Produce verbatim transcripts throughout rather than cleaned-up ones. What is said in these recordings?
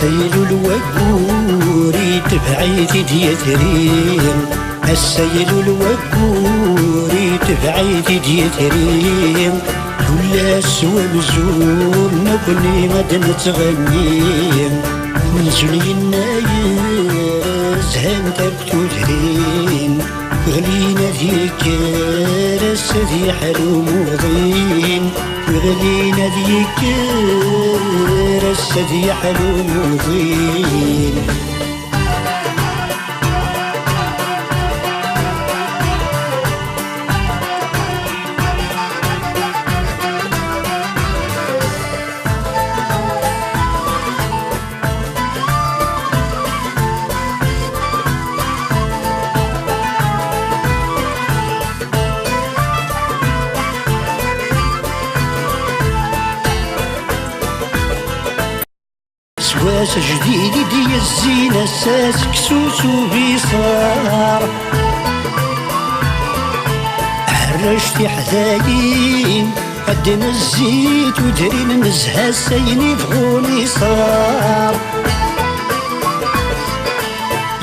Ass-a ilul waggur, itbeɛ-it-id yitri. Ass-a ilul waggur, itbeɛ-it-id yitri. Tullas s wamzun nekkni ad nettɣenni. Amzun yenna-yas han-t akk tudrin. Ɣlin ad yekker, ass ad yeḥlu muḍin. Ɣlin ad yekker, ass ad yeḥlu muḍin. S wass ajdid i d-yezzin, ass-a seksu s ubiṣar. Ḥerrec tiḥdayin, ad d-nezzi tudrin, nezha s ayen ibɣun iṣar.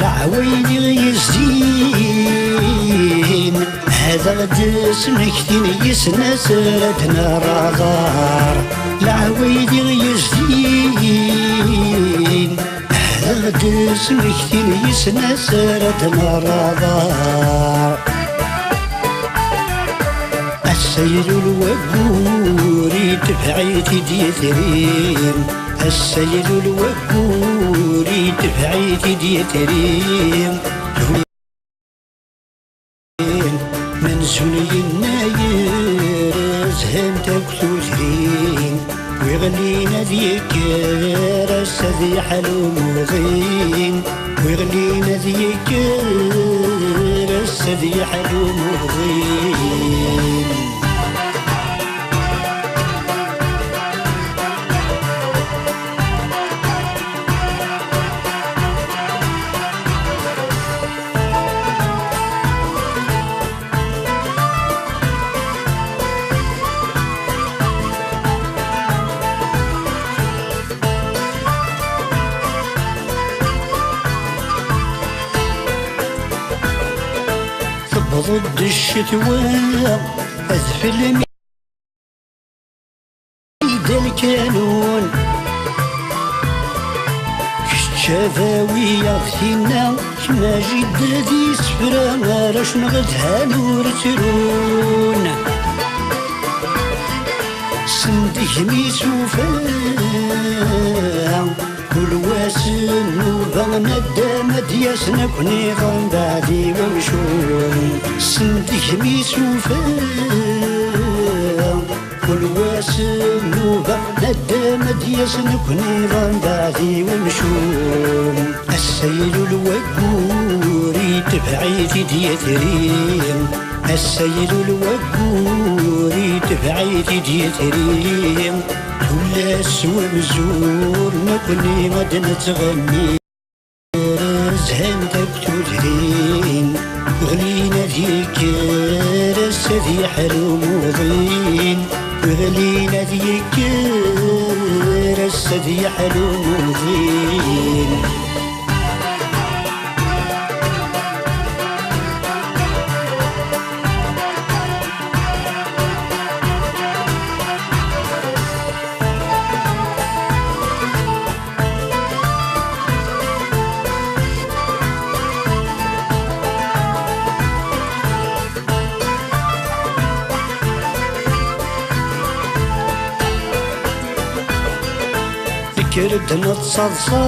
Leɛwayed i ɣ-yezdin, ad aɣ-d-smektin, yis-s ara d-nerr aḍar. Leɛwayed i ɣ-yezdin, ad aɣ-d-smektin, yis-s ara d-nerr aḍar. Ass-a ilul waggur, itbeɛ-it-id yitri. Ass-a ilul waggur, itbeɛ-it-id yitri. Amzun yenna-yas han-t akk tudrin. Wi ɣlin ad yekker, ass ad yeḥlu muḍin. Wi ɣlin ad yekker, ass ad yeḥlu muḍin. Tewweḍ-d ccetwa, adfel mi d lkanun. Kečč a bawi-yaɣ tinna, kemm a jidda d isefra, arrac-nneɣ dhan ur ttrun. Send-ik mi s-ufiɣ kul wass nnuba, naddam ad d-yas nekkni ɣer mbeɛd-iw amcum. Send-ik mi s-ufiɣ kul wass nnuba, naddam ad d-yas nekkni ɣer mbeɛd-iw amcum. Ass-a ilul waggur, itbeɛ-it-id yitri. Ass-a ilul waggur, itbeɛ-it-id yitri. Tullas s wamzur, nekkni ad nettɣenni. Zhant akk tudrin, ɣlin ad yekker, ass ad yeḥlu muḍin. Ɣlin ad yekker, ass ad yeḥlu muḍin. Tekker-d nettaḍsa,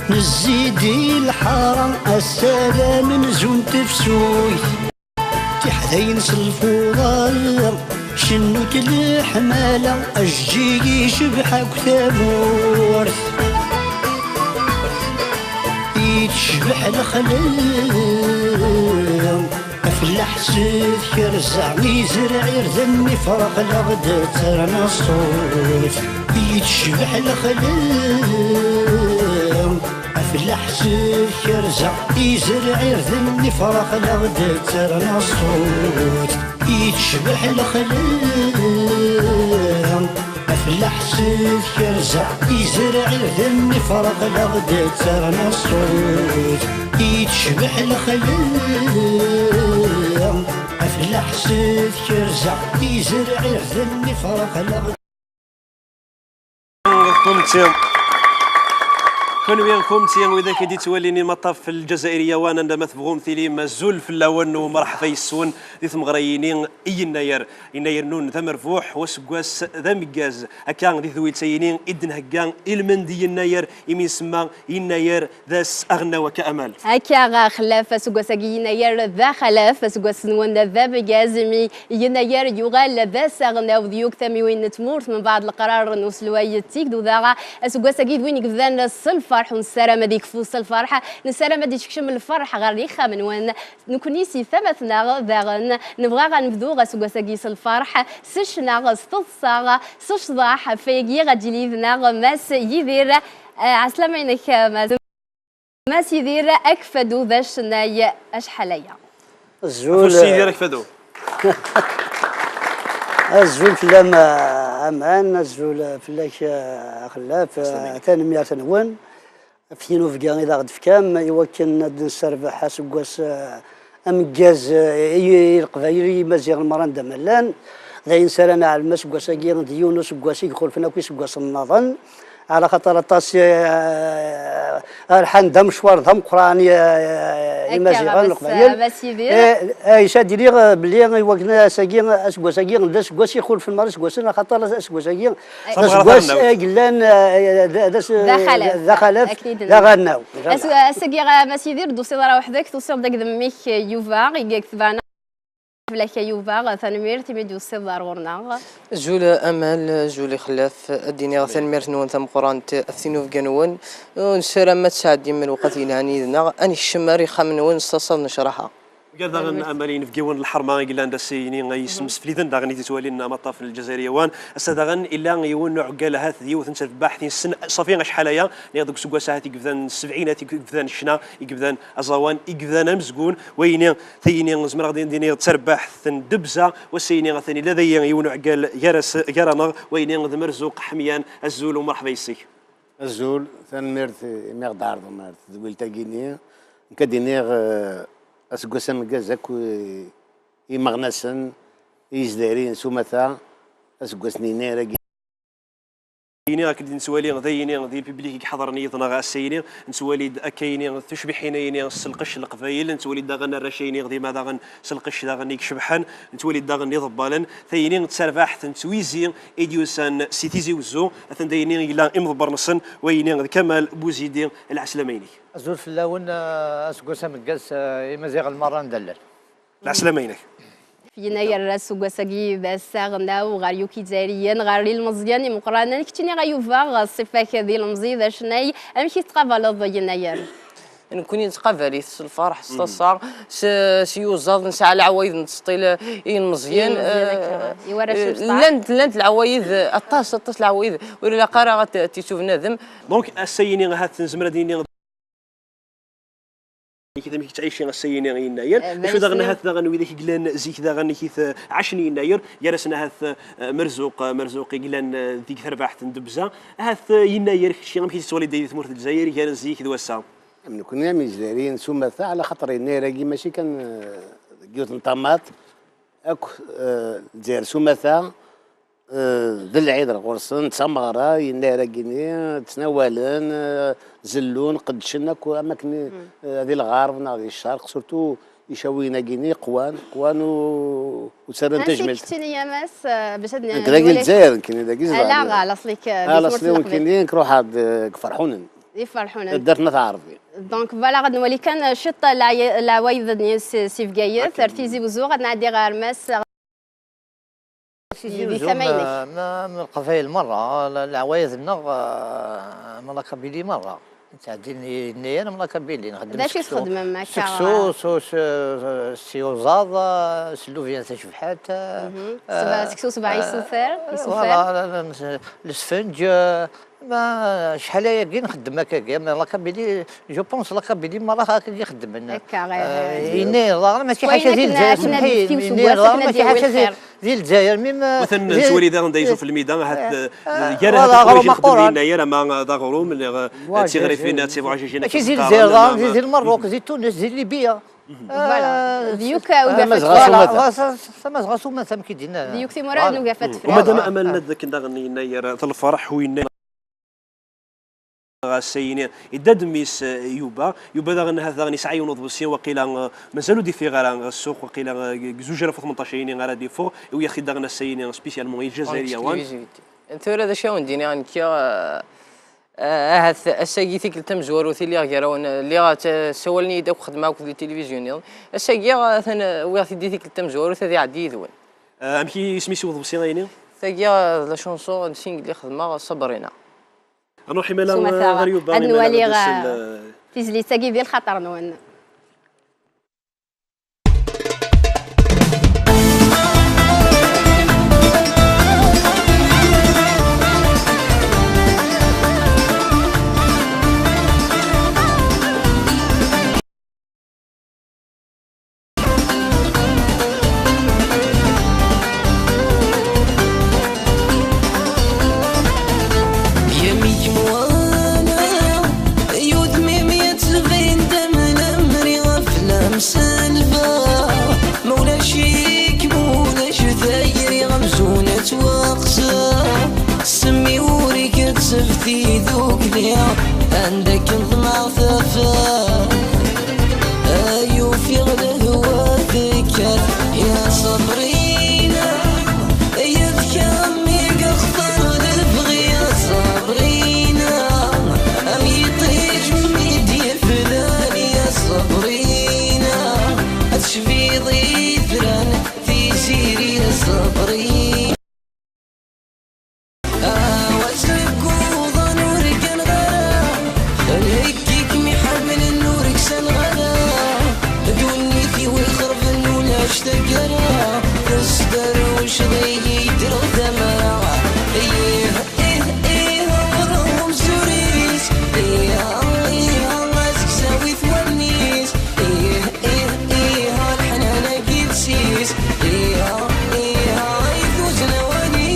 nezzi-d i lḥara, ass-a d amenzu n tefsut. Tiḥdayin s lfuḍa, cennunt leḥmala, ajeǧǧig icebbeḥ akk tamurt. I tecbeḥ lexla, afellaḥ s tkerza, izreɛ irden, ifrax la ɣ-d-tterna ṣṣut. I tecbeḥ lexla, afellaḥ s tkerza, izreɛ irden, ifrax la ɣ-d-tterna ṣṣut. I tecbeḥ lexla, afellaḥ s Tkerza izerɛiden ifreɣ leɣd ttaɣna ṣṣut i tecbeḥ lexla. Afellaḥ s tkerza izerɛiden ifreɣ leɣd. Kunti, kunwi kunti widak i d-ittwalin imaṭṭaf n Lǧazairiya wan, anda ma tebɣum tilim, azul fell-awen u mṛeḥba yes-wen di tmeɣra-yini i Yennayer. Yennayer-nnun d amerbuḥ, waseggas d ameggaz. Akka di tedwilt-ayini i d-nhegga ilmend i Yennayer, imi nsemma Yennayer d ass aɣelnaw, akka Amal. Akka, Xellaf, aseggas-agi Yennayer d axalaf, aseggas-nwen d ameggaz, imi Yennayer yuɣal d ass aɣelnaw di yakk tamiwin n tmurt, mbeɛd leqrar n uselway d tigduda. Aseggas-agi d win yebdan s lferḥ, u nessaram ad yekfu s lferḥ, nessaram ad yekcem lferḥ ɣer yixxamen-nwen. Nekkni si tama-tneɣ daɣen nebɣa ad nebdu aseggas-agi s lferḥ, s ccna, s teḍsa, s ccḍeḥ, ɣef wayagi ad d-yili yid-neɣ Mass Yidir. Eh, ɛeslama-inek, Mass. Mass Yidir Akfadu d acennay acḥal aya. Azul. Afus Yidir Akfadu. Azul fell-am, a Aman, azul fell-ak, a Xellaf, tanemmirt-nwen ɣef tinubga i d aɣ-d-tefkam i wakken ad d-nesserbeḥ aseggas, eh, ameggaz, eh, i, i Leqbayel, i Yimaziɣen merra anda ma llan. D ayen s ara neɛlem, aseggas-agi d yiwen n useggas i ixulfen akk iseggasen nniḍen, ɛla xaṭer aṭas, eh, rḥan d amecwar d ameqqran i, eh, Imaziɣen, Leqbayel. Akka, a Mass Yidir. Eh, eh, yeca ad iliɣ, eh, belli i wakken ass-agi, aseggas-agi d aseggas ixulfen merra iseggasen, axaṭer aseggas-agi d aseggas ay yellan, eh, d, d as-, d axalaf, d axalaf, d aɣelnaw. Ass-, ass-agi, a Mass Yidir, ur d-tusiḍ ara weḥd-k, tusiḍ-d akked mmi-k Yuba, i k-itebɛen. Fell-ak a Yuba, tanemmirt imi d-tusiḍ ar ɣur-neɣ. Azul a Amal, azul a Xellaf, ad d-iniɣ tanemmirt-nwen tameqqrant ɣef tinubga-nwen. Nessaram ad tesɛeddim lewqat yelhan yid-neɣ, ad nekcem ar yixxamen-nwen s taṣaḍ n ccraḥa. Ugar daɣen, Amal, inebgiwen n lḥerma i yellan d ass-ayini, ay yesmesfliden daɣen i d-ittwalin amaṭṭaf n Lǧazairiya wan. Ass-a daɣen, illa yiwen n uɛeggal, ahat d yiwet n terbaḥt i nessen ṣafi acḥal aya, niɣ deg useggas ahat i yebdan s sebɛinat i yebdan ccna, i yebdan aẓawan, i yebdan amezgun. Wayini, tayini, zemreɣ ad d-iniɣ d tarbaḥt n Debza. Wass-ayini atan illa dayi yiwen n uɛeggal gar-as-, gar-aneɣ, wayini d Merzuq Ḥemyan. Azul u mṛeḥba yes-k. Azul, tanemmirt imi ɣ-d-tɛerḍem ar tedwilt-agi-nni. Nekk ad d-iniɣ, eh, aseggas ameggaz akk i, i imeɣnasen, i yizdarin s umata, aseggas n Yennayer-agi. Ini akken d-nettwali d ayini di lpiblik i iḥeḍren yid-neɣ ass-ayini, nettwali-d akka-yini tucbiḥin-ayini s lqecc n Leqbayel, nettwali-d daɣen arrac-ayini dima daɣen s lqecc daɣen i icebḥen, nettwali-d daɣen iḍebbalen, tayini d tarbaḥt n Twizi i d-yusan si Tizi Wezzu, atan d ayini yella imḍebber-nsen, wayini d Kamal Buzidi. Lɛeslama-inek. Azul fell-awen, eh, aseggas ameggaz, eh, Imaziɣen merra anda llan. Lɛeslama-inek. Yennayer aseggas-agi d ass aɣelnaw ɣer yakk Izzayriyen, ɣer yilmeẓyen imeqqranen. Keččini a Yuba, ṣṣifa-k d ilemẓi, d acennay, amek i tettqabaleḍ Yennayer? Nekkni nettqabal-it s lferḥ, s taṣṣa, s, s iyuzaḍ, nesɛa leɛwayed nettseṭṭil i yilmeẓyen. I yilmeẓyen, eh, akka, i warrac n, eh, llant, llant leɛwayed, aṭas, aṭas leɛwayed ur ilaq ara ad t-, ad t-ittu bnadem. Donc, ass-ayini ahat nezmer ad nini amek i tettɛici ass-ayini Yennayer. Eh, acu daɣen ahat daɣen widak i yellan zik daɣen i t-ɛacen Yennayer, gar-asen ahat, eh, Merzuq, eh, Merzuq i yellan, eh, deg terbaɛt n Debza. Ahat, eh, Yennayer kečči amek i tettwaliḍ di tmurt n Lezzayer gar zik d wass-a? Am nekkni am Izzayriyen s umata, ɛla xaṭer Yennayer-agi mačči kan, eh, deg yiwet n tamaṭ, akk, eh, Lezzayer s umata, eh, d lɛid ar ɣur-sen, d tameɣra, Yennayer-agi-nni, ttnawalen, eh, zellun, qeddcen akk, am akken, eh, di lɣerb neɣ di ccerq, surtout icawiyen-agi-nni qwan, qwan u, u ttarran tajmilt. Ansi keččini a Mass, eh, bac ad n-, nekk dagi Lezzayer, nekkini dagi zedɣeɣ. Ala, ɣer laṣel-ik, eh, di tmurt n Leqbayel. Nekkini nekk ruḥeɣ-d, eh, deg Ferḥunen. Di Ferḥunen. Taddart n At Ɛerbi. Donc, voilà, ad nwali kan, eh, ciṭ leɛy-, leɛwayed-nni s, si Bgayet, ar Tizi Wezzu, ad nɛeddi ɣer Mass. Di tama-inek. Ma, ma, ma Leqbayel merra, la-, leɛwayed-nneɣ, eh, ma la Kabylie merra. Ttɛeddin Yennayer am la Kabylie, nxeddem seksu. D acu i txeddmem akka? Seksu, s, s, s, s iyuzaḍ, eh, s llubyan tacebḥant, eh, mhm, eh, seksu sebɛa, eh, isufer, isufer. Voilà, la, la, la, lesfenǧ, eh, ma, acḥal ayagi nxeddem akkagi, mais la Kabylie, je pense la Kabylie merra akkagi xeddmen. Akka, eh, eh, Yennayer daɣen, mačči ḥaca di Lezzayer, semḥi, Yennayer daɣen, mačči ḥaca di, Di Lezzayer, même, euh, Watan di nettwali daɣen d ayzuf lmida, ahat, eh, eh, gar ahat voilà, aɣrum acuɣer i nxeddem aquran. Yennayer, ama d aɣrum, neɣ, eh, d tiɣrifin, d tibuɛjijin akken di teqqaren, Lezzayer, ama di, di Lmerruk, di Tunes, di Libya. Voilà. Eh, d yuk, eh, ugafa tfala. Voilà, sa, sa, sa, ma zɣas uma tam ki d-yenna. D yuk timura ad nugafa tfala. Uma dama amal ad akken daɣen yennayer, d lferḥ u yennayer. Ass-ayini, idda-d mmi-s, eh, Yuba. Yuba daɣen, ahat daɣen yesɛa yiwen uḍebsi, waqila, eh, mazal ur d-ifiɣ ara, eh, ssuq, waqila, eh, deg zuǧ alaf u tmenṭac-ayini ara d-iffeɣ, iwwi-yaɣ-t-id daɣen ass-ayini, spécialement, i Lezzayer yawan. Tura d acu i awen-d-iniɣ nekki, eh, eh, ahat ass-agi tikkelt tamezwarut i lliɣ gar-awen, lliɣ, eh, ssawalen-iyi-d akk xedmeɣ akked di tilivizyu nniḍen. Ass-agi, eh, atan, eh, wwiɣ-t-id i tikkelt tamezwarut ad iɛeddi yid-wen. Eh, amek i isem-is i uḍebsi-ayini? Tagi, eh, d la chanson, d single i xedmeɣ, Sabrina. Ad nruḥ imala, s umata, ɣer Yuba, ad imala nwali, ad d-isel, eh, eh, tizlit-agi di lxaṭer-nwen. Yamik mwana, yudem-im yettbin d amlamri ɣef lamsalba. Ma ulac-ik, ma ulac tayri amzun ad twaqseɣ. Semmi ur ikettab tidukli, anda akken ḍemɛeɣ tafat. Ay ufiɣ lehwa tekkat, ya Sabrina, yid-k am i yextar lebɣi, ya Sabrina, am yiṭij mi d-yeflan, ya Sabrina, ad tecbiḍ itran, tiziri, ya Sabrina. Awal seg uḍan ur gganeɣ ara, lhegg-ik mi ḥemmlen ur ksaneɣ ara. Ddunit-iw ixerben ulac taggara, tesderwceḍ-iyi ddreɣ tamara. Ih, ih, ih, ɣer umzur-is. Ih, ih, azegzaw-it wallen-is. Ih, ih, ih, leḥnana deg iles-is. Ih, ih, ay tuzen awal-is.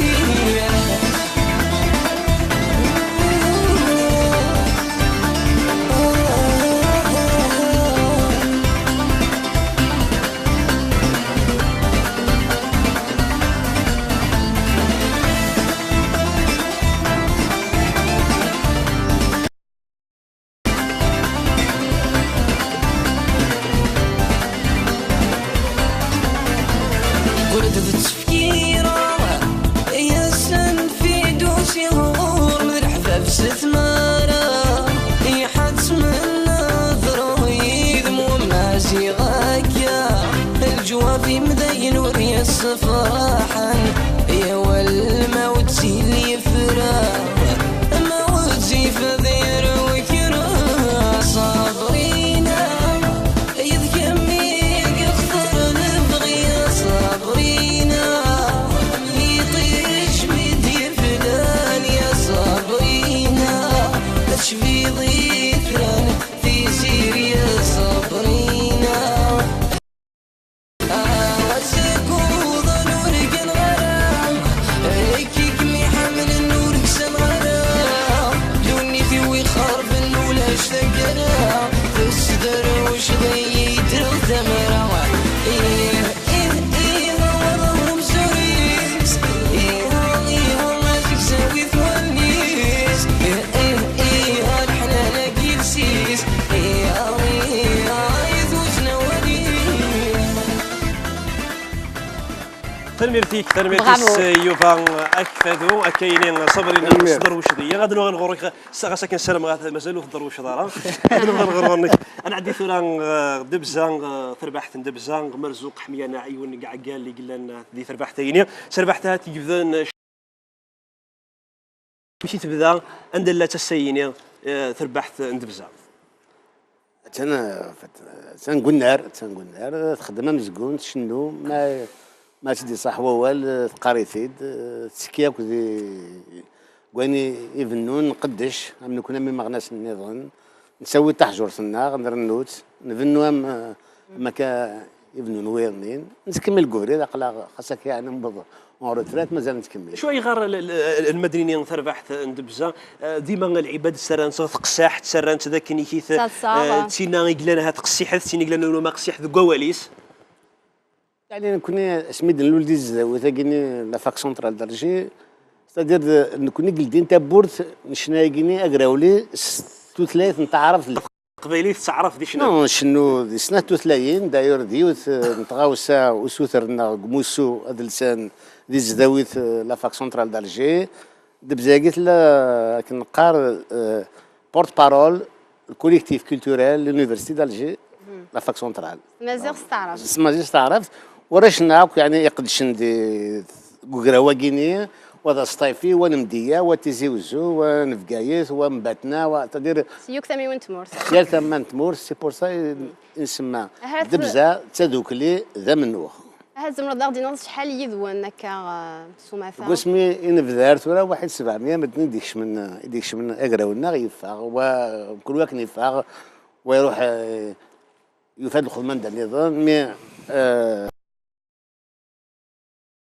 Ur d-tettfekkireɣ, yasen fidus iɣur d leḥbab s tmara. Iḥetmen ad ḍruɣ yid-m wamma ziɣ akka. Leǧwab-im dayen ur yessefraḥen, ya walma ur ttili yefra, ma ur tt-ifdirew kra. Sabrina, yid-k am i yextar lebɣi, ya Sabrina, am yiṭij mi d-yeflan, ya Sabrina, tecbiḍ itran, tiziri, ya Sabrina. Awal seg uḍan ur gganeɣ ara, nekk i kem-iḥemmlen ur ksaneɣ ara. Ddunit-iw ixerben ulac taggara, tesderwceḍ-iyi ddreɣ tamara. Ih, ih, ih, awal umzur-is. Ih, ih, azegzaw-it wallen-is. Ih, ih, ih, leḥnana deg iles-is. Ih, ih, ay tuzen awal-is. Tanemmirt-ik, tanemmirt-is. Bravo. Yuba Akfadu, akka yini Sabrina. Tanemmirt. Tesderwceḍ-iyi. Ad nuɣal ɣur-k, s-, ɣas akken ssarameɣ mazal ur tderwceḍ ara. Ad nuɣal ɣur-nek. Ad nɛeddi tura, eh, Debza, eh, tarbaɛt n Debza, Merzuq Ḥemyana, yiwen n Ɛeggal i yellan, eh, di terbaɛt-ayini. Tarbaɛt-a ad t-yebdan, eh, amek i tebda, anda llant ass-ayini, eh, terbaɛt n Debza? Attan, eh, attan gunnar, attan gunnar, txeddem amezgun, tcennu, ma, ma tt-id-iṣaḥ wawal, eh, teqqar-it-id, eh, tettekki akk di, deg wayen i, ibennun, nqeddec, am nekkni am imeɣnasen nniḍen, nessawi taḥjurt-nneɣ, nrennu-tt, nbennu am, eh, am akka Ibnun wiḍnin, nettkemmil deg ubrid, aql-aɣ xas akka yeɛni newweḍ en retraite, mazal nettkemmil. Acu ayɣer l- l- l- lmadni, tarbaɛt n Debza, eh, dima lɛibad ttarran-tt ɣer teqsiḥt, ttarran-tt d akken ikit, eh, d tinna i yellan ahat qessiḥet, d tin i yellan ur ma qessiḥet deg wawal-is? Yeɛni nekni asmi d-nlul di tzedawit-agi-nni, la Fac Centrale d'Alger, c'est-à-dire de, nekni i yeldin tawwurt n ccna-agi-nni agrawli s tutlayt n taɛrabt. Teqbaylit tettaɛraf di ccna? Non, ncennu di snat tutlayin, d'ailleurs d yiwet, eh, n tɣawsa usuter-nneɣ deg umussu adelsan di tzedawit, eh, la Fac Centrale d'Alger. Debza-agi tella, akken neqqar, eh, porte-parole le collectif culturel l'Université d'Alger, la Fac Centrale. Maziɣ s taɛrabt. S maziɣ s taɛrabt. Warrac-nneɣ akk, yeɛni, iqeddcen di, deg ugraw-agi-nni, wa d Asṭayfi, wa n Mdiya, wa n Tizi Wezzu, wa n Bgayet, wa n Batna, wa, c'est-à-dire, si yakk tama n tmurt. Si yal tama n tmurt, c'est pour ça i, i nsemma Ahat Debza d tadukli d amennuɣ. Ahat tzemreḍ ad aɣ-d-tiniḍ acḥal yid-wen akka, eh, s umata? Deg wasmi i nebda ar tura, waḥid sebɛemya medden i d-ikecmen, i d-ikecmen agraw-nneɣ, yeffeɣ, wa, mkul wa akken yeffeɣ, wa iruḥ, eh, yufa-d lxedma anda nniḍen, mi, eh,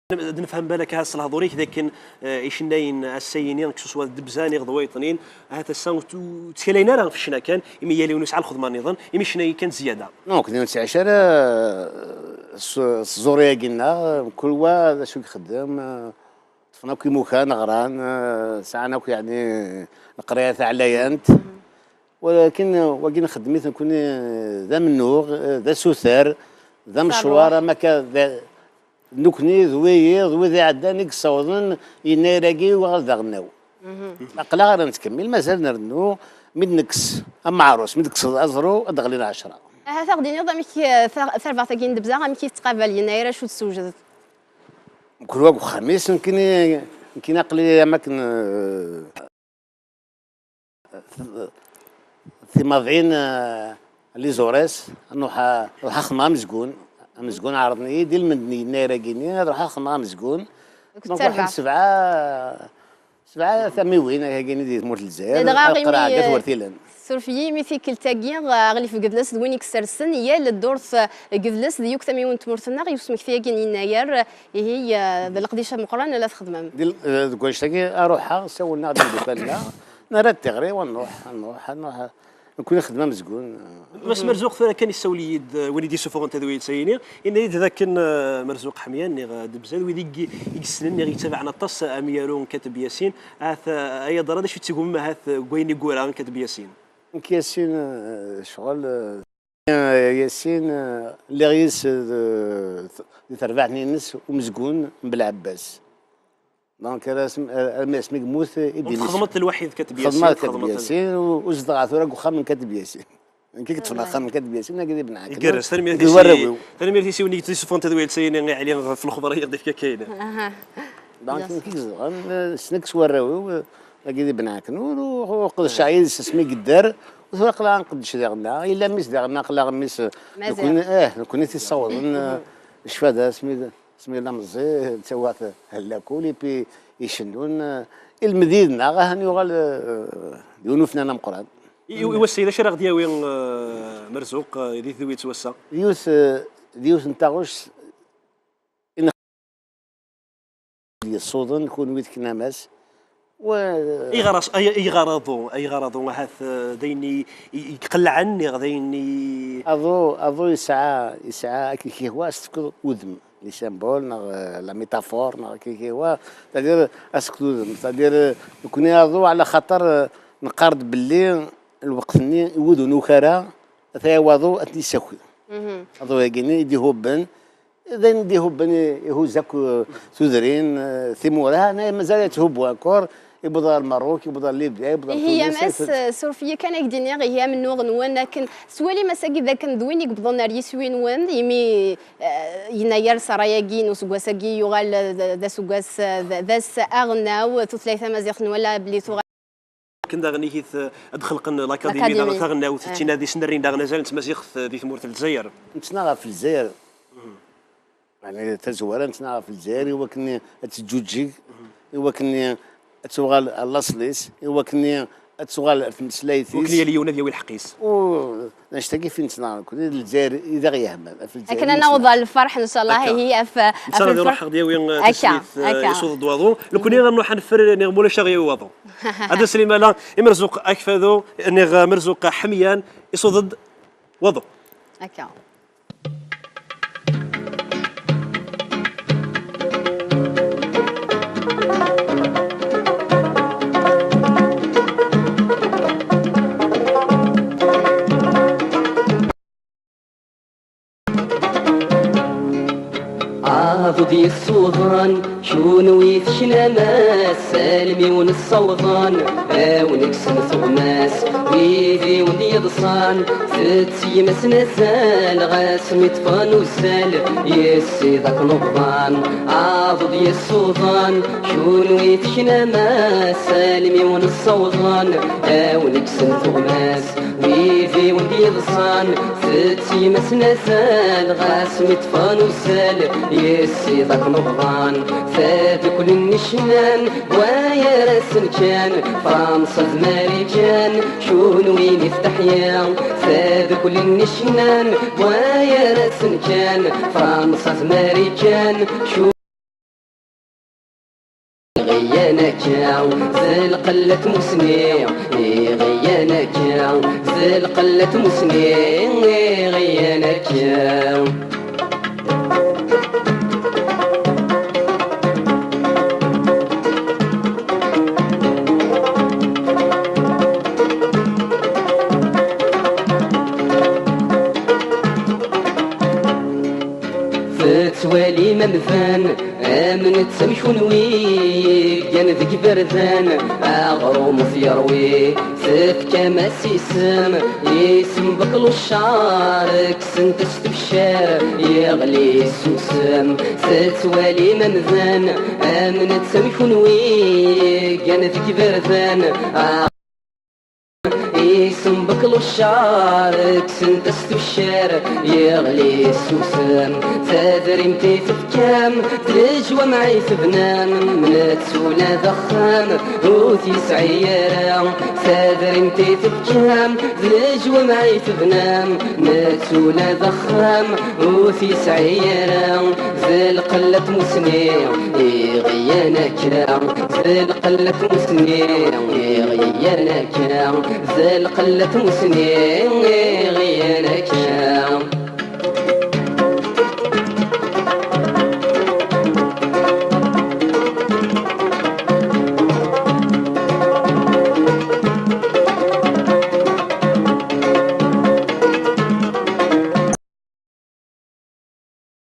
d nefhem balak ahat s lehdur-ik d akken, eh, icennayen ass-a-yini, que ce soit Debza neɣ d wayeḍnin, ahat ass-a ur t-, ur ttkalayen ara ɣef ccna kan, imi yal yiwen yesɛa lxedma nniḍen, imi cennayen kan zzyada. Donc, ur nettɛic ara, eh, s, s tẓuri-agi-nneɣ, mkul wa d acu i ixeddem, eh, ṭṭfen akk imukan, ɣran, eh, sɛan akk, yeɛni, leqraya taɛlayant. Walakin, eh, wagi nxeddem-it nekni, eh, d amennuɣ, eh, d asuter, d amecwar, am akka, d, nekni d wiyiḍ, d wid iɛeddan i yessawḍen yennayer-agi i uɣal d aɣelnaw. Aql-aɣ ara nettkemmil, mazal nrennu, mi d-nekkes ameɛrus, mi d-tekkseḍ aẓru, ad d-ɣlin ɛecra. Ahat ad aɣ-d-tiniḍ amek, eh, ta-, tarbaɛt-agi n Debza, amek i tettqabal yennayer, acu d-tessewjed? Mkul wa deg uxxam-is, nekkini, nekkini aql-i am akken, eh, timaḍin, eh, les horaires, nruḥ, nruḥ axedmeɣ amezgun, amezgun ɛerḍen-iyi-d ilmend n yennayer-agi-nni, ad ruḥeɣ axedmeɣ amezgun. Donc, waḥed sebɛa, sebɛa tamiwin, ayagi-nni di tmurt n Lezzayer, ladɣa imi, qraɛ, eh, gatwertilen. Suref-iyi, imi tikkelt-agi, eh, aɣlif n Gedles d win i yessersen yal ddurt, eh, Gedles d yakk tamiwin n tmurt-nneɣ, i usmekti-agi n yennayer, eh, ihi, eh, d leqdic ameqqran la txedmem. Di l-, eh, deg wannect-agi, ad ruḥeɣ, sawlen-aɣ-d imeddukal-nneɣ, nerra-d tiɣri, wa nruḥ, ad nruḥ, ad nruḥ. Nekkni nxeddem amezgun. Mass Merzuq, tura kan yessawel-iyi-d, eh, win i d-yessufɣen tadwilt-ayini, yenna-yi-d d akken, eh, Merzuq Ḥemyan, niɣ, eh, Debza, d wid i y-, i yessnen, niɣ yettabaɛen aṭas amyaru n Kateb Yasin. Ahat, eh, ay aḍra, d acu i d-tgumem ahat, eh, deg wayen i yura Kateb Yasin? Nekk Yasin, eh, ccɣel, eh, Yasin, eh, lliɣ yis-s, eh, di terbaɛt-nni-ines umezgun n Belɛebbas. Donc, ar asmi, armi asmi yemmut, i d-imis. Txedmeḍ lwaḥid Kateb Yasin? Xedmeɣ Kateb Yasin, u, u zedɣeɣ tura deg uxxam n Kateb Yasin. Nekk i yeṭṭfen axxam n Kateb Yasin, agi di Benɛakna. Igerrez, tanemmirt i si-, tanemmirt i si win i d-yessufɣen tadwilt-ayini, Ɛli, ɣef lexber-agi i ɣ-d-ifka kayen. Aha. Donc, nekk i izedɣen, eh, ssneɣ s warraw-iw, eh, agi di Benɛakna, ur, ur, ur qeddceɣ yid-s asmi yedder, u tura aql-aɣ nqeddec diɣenna. Yella mmi-s diɣenna, aql-aɣ mmi-s, eh, nekkni, eh, nekkni t-issawḍen, eh, ccfada asmi d, asmi yella meẓẓi, yettawi-t ɣer lakul, et puis icennun, eh, ilmed yid-neɣ, ahan yuɣal, eh, d yiwen ufnan ameqqran. I, i, i wass-a, d acu ara ɣ-d-yawi, eh, Merzuq, eh, di tedwilt n wass-a? D yiwet, eh, d yiwet n taɣect i yessuḍen, kunwi teknam-as. Wa- Ayɣer as-, ay-, ayɣer aḍu, ayɣer aḍu, ahat, eh, d ayen i, i, i iqellɛen, neɣ d ayen i Aḍu, aḍu yesɛa, yesɛa akken i k-yehwa, ad s-tefkeḍ udem, les symboles, neɣ, eh, la métaphore, neɣ akken i k-yehwa, c'est-à-dire, ad s-tefkeḍ udem, c'est-à-dire, eh, nekkni aḍu, ɛla xaṭer, eh, neqqar-d belli lweqt-nni i wid ur nuki ara, ata waḍu ad ten-yessaki. Aḍu-agi-nni i d-ihubben, d ayen i d-ihubben, i-, ihuzz akk, eh, tudrin, eh, timura, ne, mazal yetthubbu encore, yewweḍ ɣer Lmerruk, yewweḍ ɣer Libya, yewweḍ ɣer Tunis. Ihi, a Mass, eh, suref-iyi kan ad k-d-iniɣ, ihi, amennuɣ-nwen akken, tettwalim ass-agi d akken d win i yewwḍen ar yiswi-nwen, imi, eh, yennayer s ṛṛay-agi n useggas-agi yuɣal, eh, d, d aseggas, eh, d, d ass aɣelnaw, tutlayt tamaziɣt nwala belli tuɣal. Akken daɣen i t-, ad d-xelqen l'Académie, l'Académie, daɣen taɣelnawt, eh, d tin ad isnernin daɣen azal n tmaziɣt di tmurt n Lezzayer. Nettnaɣ ɣef Lezzayer. Yeɛni tazwara nettnaɣ ɣef Lezzayer i wakken ad teǧǧuǧǧeg, i wakken ad tuɣal ar laṣel-is, i wakken ad tuɣal ɣer tmeslayt-is. Wakken yal yiwen ad yawi lḥeqq-is. U d annect-agi fin ttnaɣ nekkni, d Lezzayer i d aɣ-yehman, ɣef Lezzayer akken i ad naweḍ ɣer lferḥ, ncallah. Akka. Ihi ɣef, ɣef netta ad iruḥ ad yawi, eh, akka, taslit, eh, akka. Isuḍ-d waḍu. Nekkni ad nruḥ ad neffer, niɣ mulac ad yawi waḍu. Ad as-limala i Merzuq Akfadu, niɣ, eh, Merzuq Ḥemyan, isuḍ-d waḍu. Akka. Aḍu-d yessuḍen, kunwi teknam-as, almi wen-ssawḍen, a wen-kksen tuɣmas, wid i wen-yeḍṣan, tettgem-asen azal, ɣas mi ṭṭfen uzzal, yes-i d akken ubḍan. Aḍu-d yessuḍen, kunwi teknam-as, almi wen-ssawḍen, a wen-kksen tuɣmas, wid i wen-d-yeḍṣan, tettgem-asen azal, ɣas mi ṭṭfen uzzal, yes-i d akken ubḍan. Tadukli n icnan, wayar-asen kan, Fransa d Marikan, kunwi n teḥya. Tadukli n icnan, wayar-asen kan, Fransa d Marikan, kunwi Iɣiyan akka, d lqella tmusni, iɣiyan akka, d lqella tmusni, iɣiyan akka. Tettwalim amdan am netta am kunwi, yeggan deg iberdan, aɣrum ur t-yerwi, tefkam-as isem, isem Bekluccar, kksen-t-as tebcar, yeɣli yessusem. Tettwalim amdan am netta am kunwi, yeggan deg iberdan, Isem Bekluccar, kksen-t-as tebcar, yeɣli yessusem. Tadrimt i tefkam, d lejwameɛ i tebnam, netta ula d axxam ur t-yesɛi ara. Tadrimt i tefkam, d lejwameɛ i tebnam, netta ula d axxam ur t-yesɛi ara. D lqella tmusni, iɣiyan akka. D lqella tmusni, iɣiyan akka. D lqella tmusni, iɣiyan akka.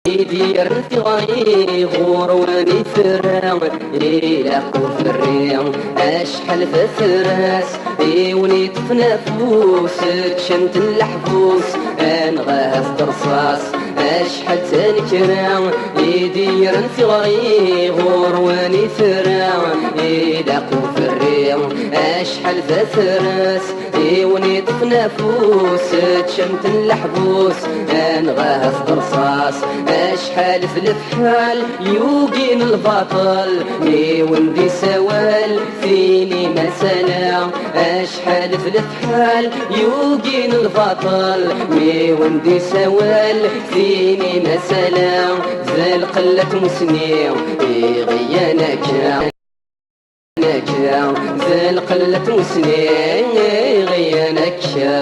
I d-yerren tiɣri ɣur-wen i terra, ilaq uferri, acḥal d afras, i wen-iṭṭfen afus, ččan-ten leḥbus, anɣa ahat d rrṣaṣ, acḥal d tanekra, i d-yerren tiɣri ɣur-wen i terra, ilaq uferri, acḥal d afras, i wen-iṭṭfen afus, ččan-ten leḥbus, anɣa ahat d rrṣaṣ. Acḥal d lefḥal yugin lbaṭel, mi wen-d-isawal tin imasala. Acḥal d lefḥal yugin lbaṭel, mi wen-d-isawal tin imasala. D lqella tmusni, iɣiyan akka. D lqella tmusni, iɣiyan akka.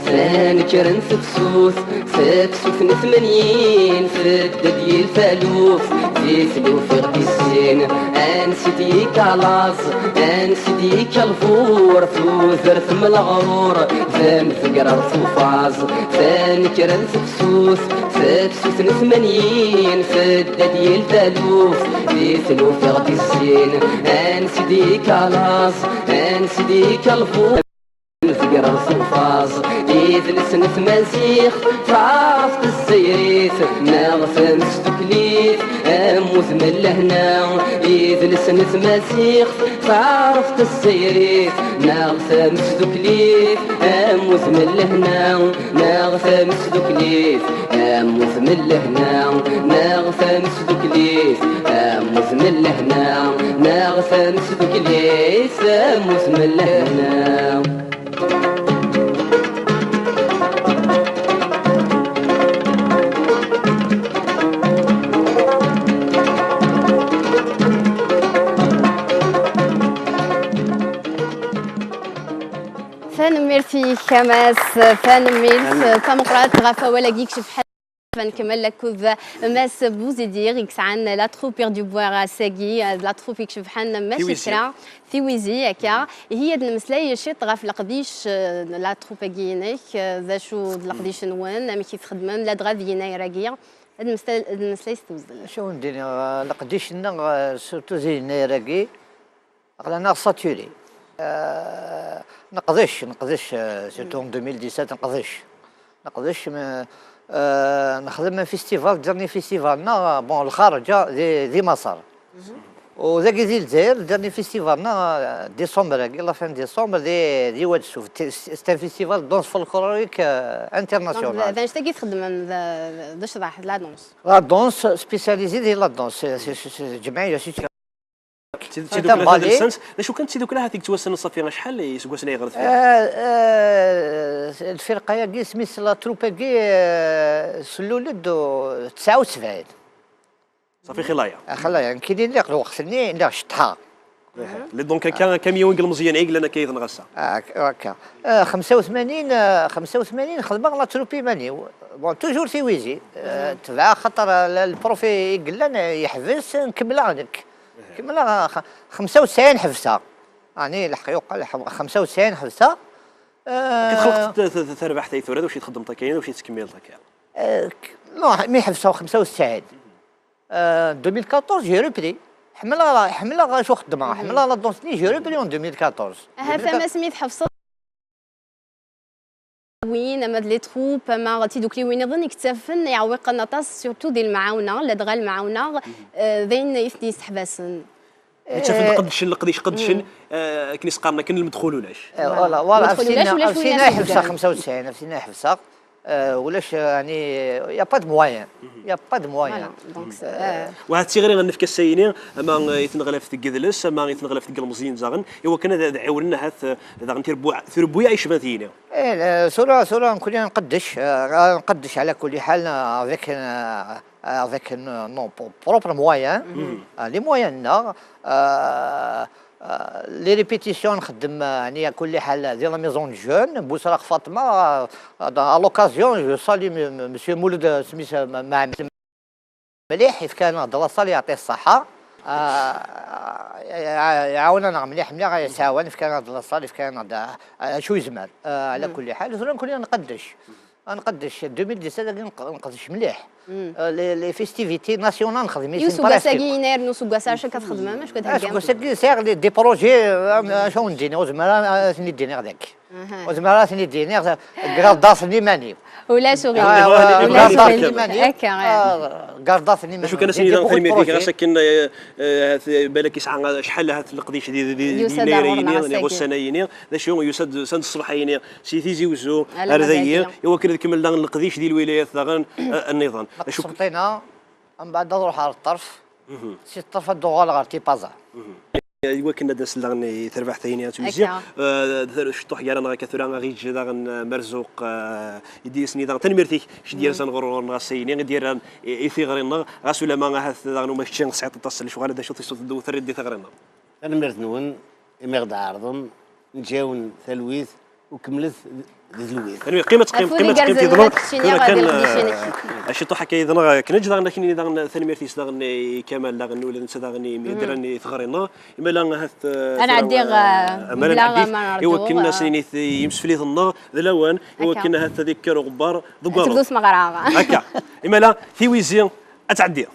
Tanekkra n tefsut, tafsut n tmanyin, tedda-d yir taluft, di tluft i ɣ-d-issin. Ansi d-yekka laẓ, ansi d-yekka lbur, tudert m leɣrur, d amdegrar s ufaẓ. Tanekkra n tefsut, tafsut n tmanyin, tedda-d yir taluft, di tluft i ɣ-d-issin. Ansi d-yekka laẓ, ansi d-yekka lbur, Tegreḍ s ufaẓ, idles n tmaziɣt, taɛrabt tezzayrit, neɣ tamsduklit, am udem n lehna. Idles n tmaziɣt, Taɛrabt tessirit neɣ tamesduklit, amut n lehna neɣ tamesduklit, amut n lehna neɣ tamesduklit, amut n lehna neɣ tamesduklit, amut n lehna. Tanemmirt-ik a Mass, tanemmirt tameqqrant ɣef wawal-agi icebḥen. Nkemmel akked Mass Bouzidi i yesɛan la troupe Air du Bois ass-agi, d la troupe i icebḥen mačči kra, Tiwizi akka. Ihi ad nemmeslay ciṭ ɣef leqdic, eh, n la troupe-agi-inek, eh, d acu d leqdic-nwen, amek i txeddmem, ladɣa d yennayer-agi, ad nemmeslay, ad nemmeslay s tewzel. Acu n-d-iniɣ, eh, leqdic-nneɣ, eh, surtout di yennayer-agi, aql-aneɣ saturé. Euh, neqdec, neqdec, euh, surtout en deux mille dix-sept, neqdec. Neqdec, mais, euh, nexdem un festival, dernier festival-nneɣ, bon, lxarǧa di, di Maṣer. U dagi di Lezzayer, dernier festival-nneɣ, euh, décembre-agi, la fin décembre, di, di Wad Suf. C'est un festival de danse folklorique, euh, international. Donc, d, d anect-agi txeddmem, d, d ccḍeḥ, d la danse. La danse, spécialisée di la danse. C'est, c'est, c'est, c'est, جمعية، c'est Tid, tidukla tadelsant, d acu kan d tidukla ahat i yettwassnen ṣafi acḥal iseggasen ay ɣer deffir? آه، آه، الفرقة-agi, isem-is la troupe-agi, آه، slul-d u tesɛa u sebɛin. صافي خلايا. آه، خلايا، nekkini lliɣ lweqt-nni, lliɣ ceṭṭḥeɣ. إيه. Donc, akka, kamyun n yilmeẓyen ay yellan akka yid-neɣ ass-a. آه، هكا. آه، خمسة وثمانين، آه، خمسة وثمانين خدمغ la troupe iman-iw. Bon, toujours Tiwizi. آه، تبع خاطر ال-، البروفي i yellan يحبس، نكملها نك. كملها خ-، خمسة وتسعين حبسة. يعني الحق يقال ح-، خمسة وتسعين حبسة. آه، كي تخلقت ت-، ت-، ت-، تربح تاي ثورة، واش تخدم تاكاين، واش تكمل تاكاين؟ آه، ك-، non، مي حبسة خمسة وتسعين. آه، deux mille quatorze، j'ai repris. حملها، حملها شو خدمة، حملها la danse-ني، j'ai repris en deux mille quatorze. Aha, tama-s mi tḥebseḍ win, ama d les troupes, ama d tidukliwin nniḍen i yettafen, iɛewwiqen aṭas, surtout di lemɛawna, ladɣa lemɛawna, eh, d ayen i ten-yesseḥbasen. Yettafen, eh, qeddcen leqdic, qeddcen, eh, akken i s-qqaren akken, lmedxul ulac. Eh, voilà, voilà, lmedxul ulac, ulac win ara ḥebseɣ xemsa u tesɛin, ɣef sin ay ḥebseɣ. Eh, ulac, eh, يعني, y a pas de moyen. Y a pas de moyen. Voilà, donc, eh, wahat d tiɣri ad nefk ass-ayini, ama, eh, i tneɣlaft deg yidles, ama i tneɣlaft deg yilmeẓyen daɣen, i wakken ad, ad ɛiwnen ahat, eh, daɣen tirebbuɛ-, tirebbuyaɛ icban tiyini. Eh, eh, tura, tura, nekkni nqeddec, eh, nqeddec على كل حال, eh, avec, eh, avec nos, nos pro-, propres moyens, eh, les moyens-nneɣ, eh, eh, les répétitions nxeddem, eh, يعني على كل حال, di la maison de jeunes, Bousraq Fatma, eh, à l'occasion, je salue m-, m-, monsieur Mouloud, eh, Smith, eh, ma-, ma-, مليح, yefka-aneɣ-d la salle, يعطيه الصحة. آه، يعاون-aneɣ مليح مليح, يساعدنا, yefka-aneɣ-d la salle, yefka-aneɣ-d, آه، شو يزمر. آه، على كل حال, tura nekkni نقدش. نقدش deux mille dix-sept, نق-, نقدش مليح. آه، les, les festivités nationales نخدم يوسف, useggas-agi yennayer n useggas, acu akka txedmem, acu akka tḥeggam? Useggas-agi sɛiɣ des, des projets, آه، acu wen-d-iniɣ, ur zmireɣ ad ten-id-iniɣ dagi. Ur zmireɣ ad ten-id-iniɣ, gardaɣ-ten iman-iw. Ulac uɣilif. Ah, ulac uɣilif. Gardaɣ-ten iman-iw. Akka, ah, gardaɣ-ten iman-iw. D acu kan, ad sen-iniɣ tanemmirt-ik, ɣas akken, eh, eh, balak yesɛa acḥal ahat leqdic di, di, di yennayer-ayini, neɣ ussan-ayini. D acu, yusa-d, yusa-d ṣṣbeḥ-ayini si Tizi Uzzu ar dagi, i wakken ad kemmel daɣen leqdic di lwilayat daɣen, eh, nniḍen. D acu, mbeɛd ad ruḥeɣ ɣer ṭṭerf, si ṭṭerf ad d-uɣaleɣ ɣer Tipaza. I wakken ad d-as daɣen i terbaɛt-ayini ad twizi. Akka. Eh, d ciṭuḥ gar-aneɣ akka tura, aɣ-yeǧǧ daɣen, eh, Merzuq, eh, i d-yesni daɣen. Tanemmirt-ik, iceddi yerzan ɣur-, ɣur-neɣ ass-ayini, i d-yerran i, i tiɣri-nneɣ. Ɣas ulamma ahat daɣen uma kečči tesɛiḍ aṭas n lecɣal, d acu i s-, terriḍ-d i tiɣri-nneɣ? Tanemmirt-nwen imi ɣ-d-tɛerḍem, neǧǧa-wen talwit, u kemmlet d lwit. Anwi, qqim ad teqqim, qqim ad teqqim yid-neɣ. Tura kan, eh, ciṭuḥ akka yid-neɣ, eh, k-neǧ daɣen, akken daɣen, tanemmirt-is daɣen i Kamal daɣen, ula d netta daɣen imi d-rran i teɣri-nneɣ. Imala ahat, eh, ad nɛeddi, eh, eh, amar ad nɛeddi, i wakken ad sen-nini i yimsefliden-nneɣ d lawan, i wakken ahat ad ikker uɣebbar deg waluḍ. Tebdu tmeɣra. Akka. Imala, tiwizi ad tɛeddi.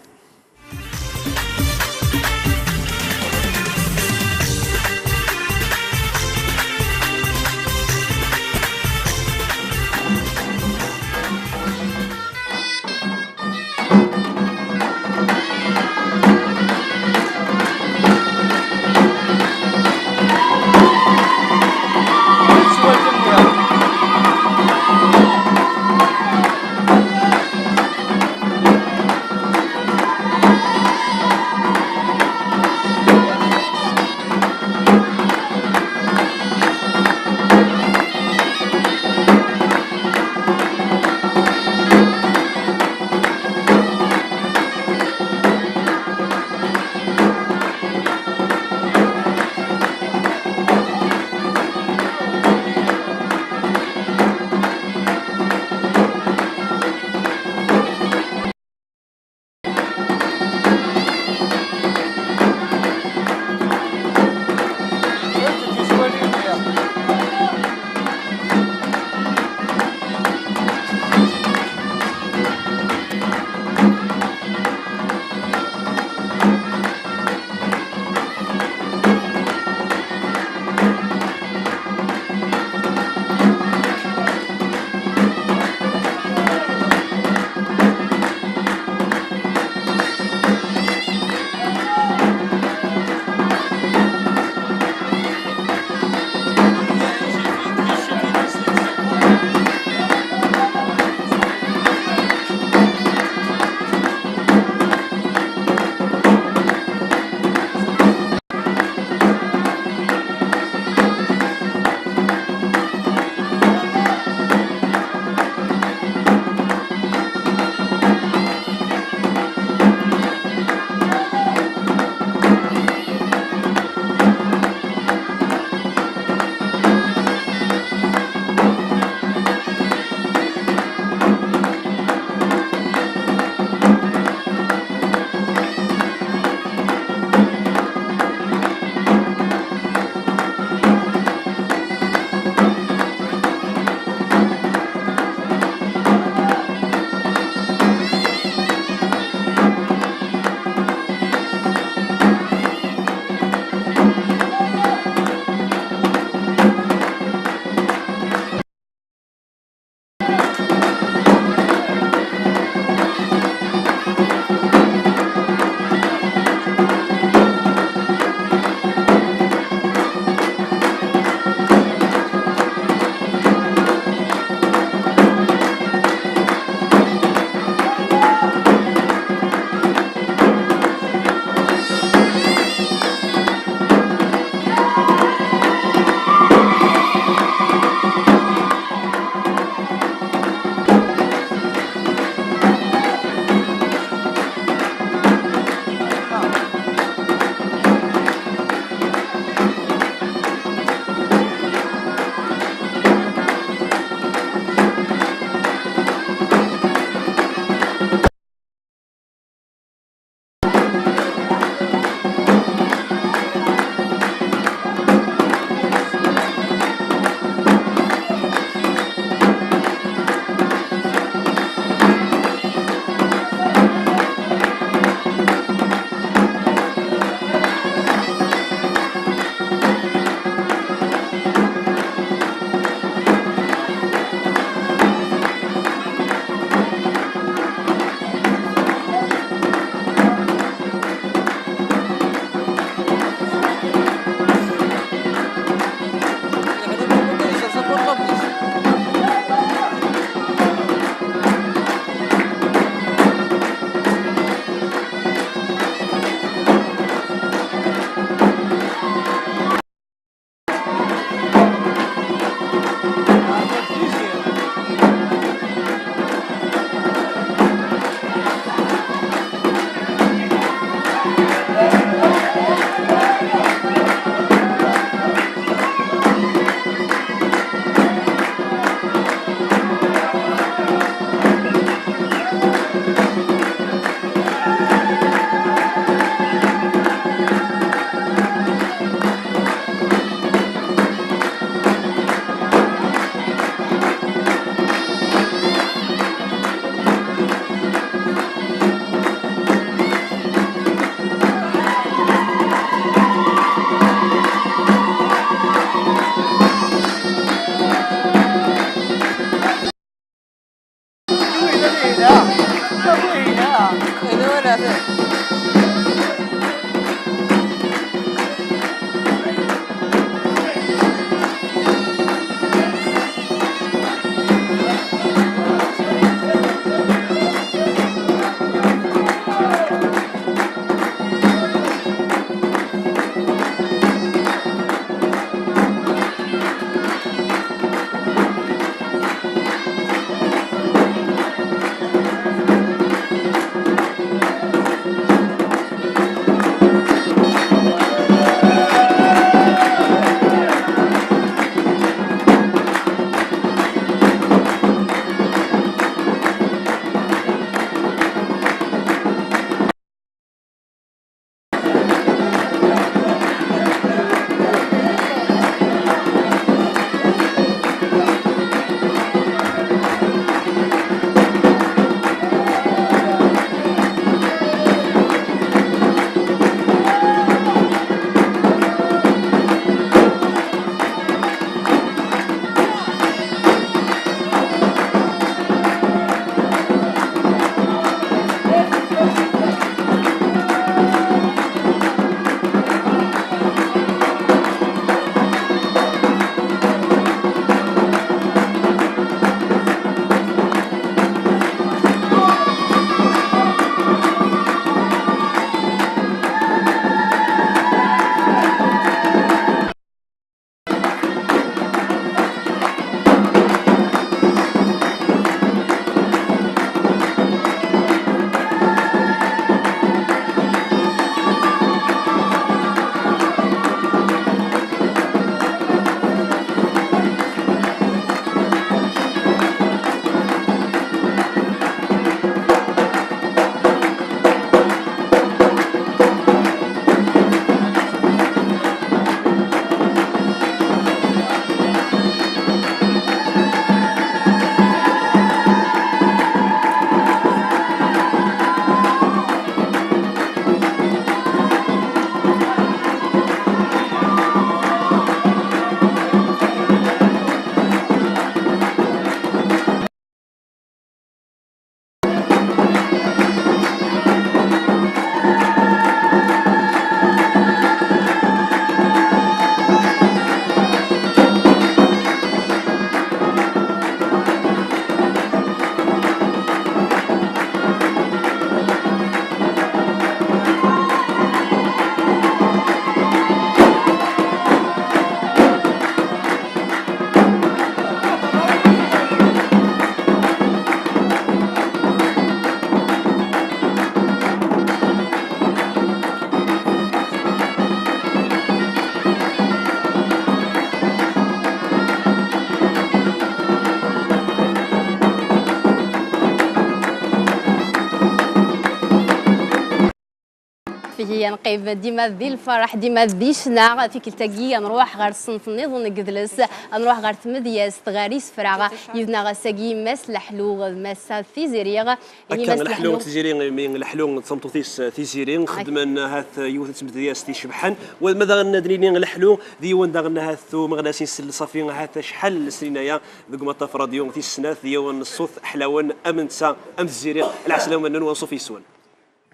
Fik-iyi ad neqqim dima di lferḥ, dima di ccna. Tikkelt-agi ad nruḥ ɣer ṣṣenf nniḍen n yedles, ad nruḥ ɣer tmedyazt, ɣer isefra. Yid-neɣ ass-agi Mass Leḥlu d Massa Tiziri. Ihi akka, Mass Leḥlu, Leḥlu. Tiziri, imi Leḥlu d tameṭṭut-is Tiziri, xeddmen ahat yiwet n tmedyazt icebḥen. Wa ma daɣen ad nini Leḥlu d yiwen daɣen ahat umeɣnas-is, ṣafi ahat acḥal n snin aya deg umaṭṭaf radyu tis snat, d yiwen n ṣṣut ḥlawen am netta, am Tiziri. Lɛeslama-nwen u anṣuf yes-wen.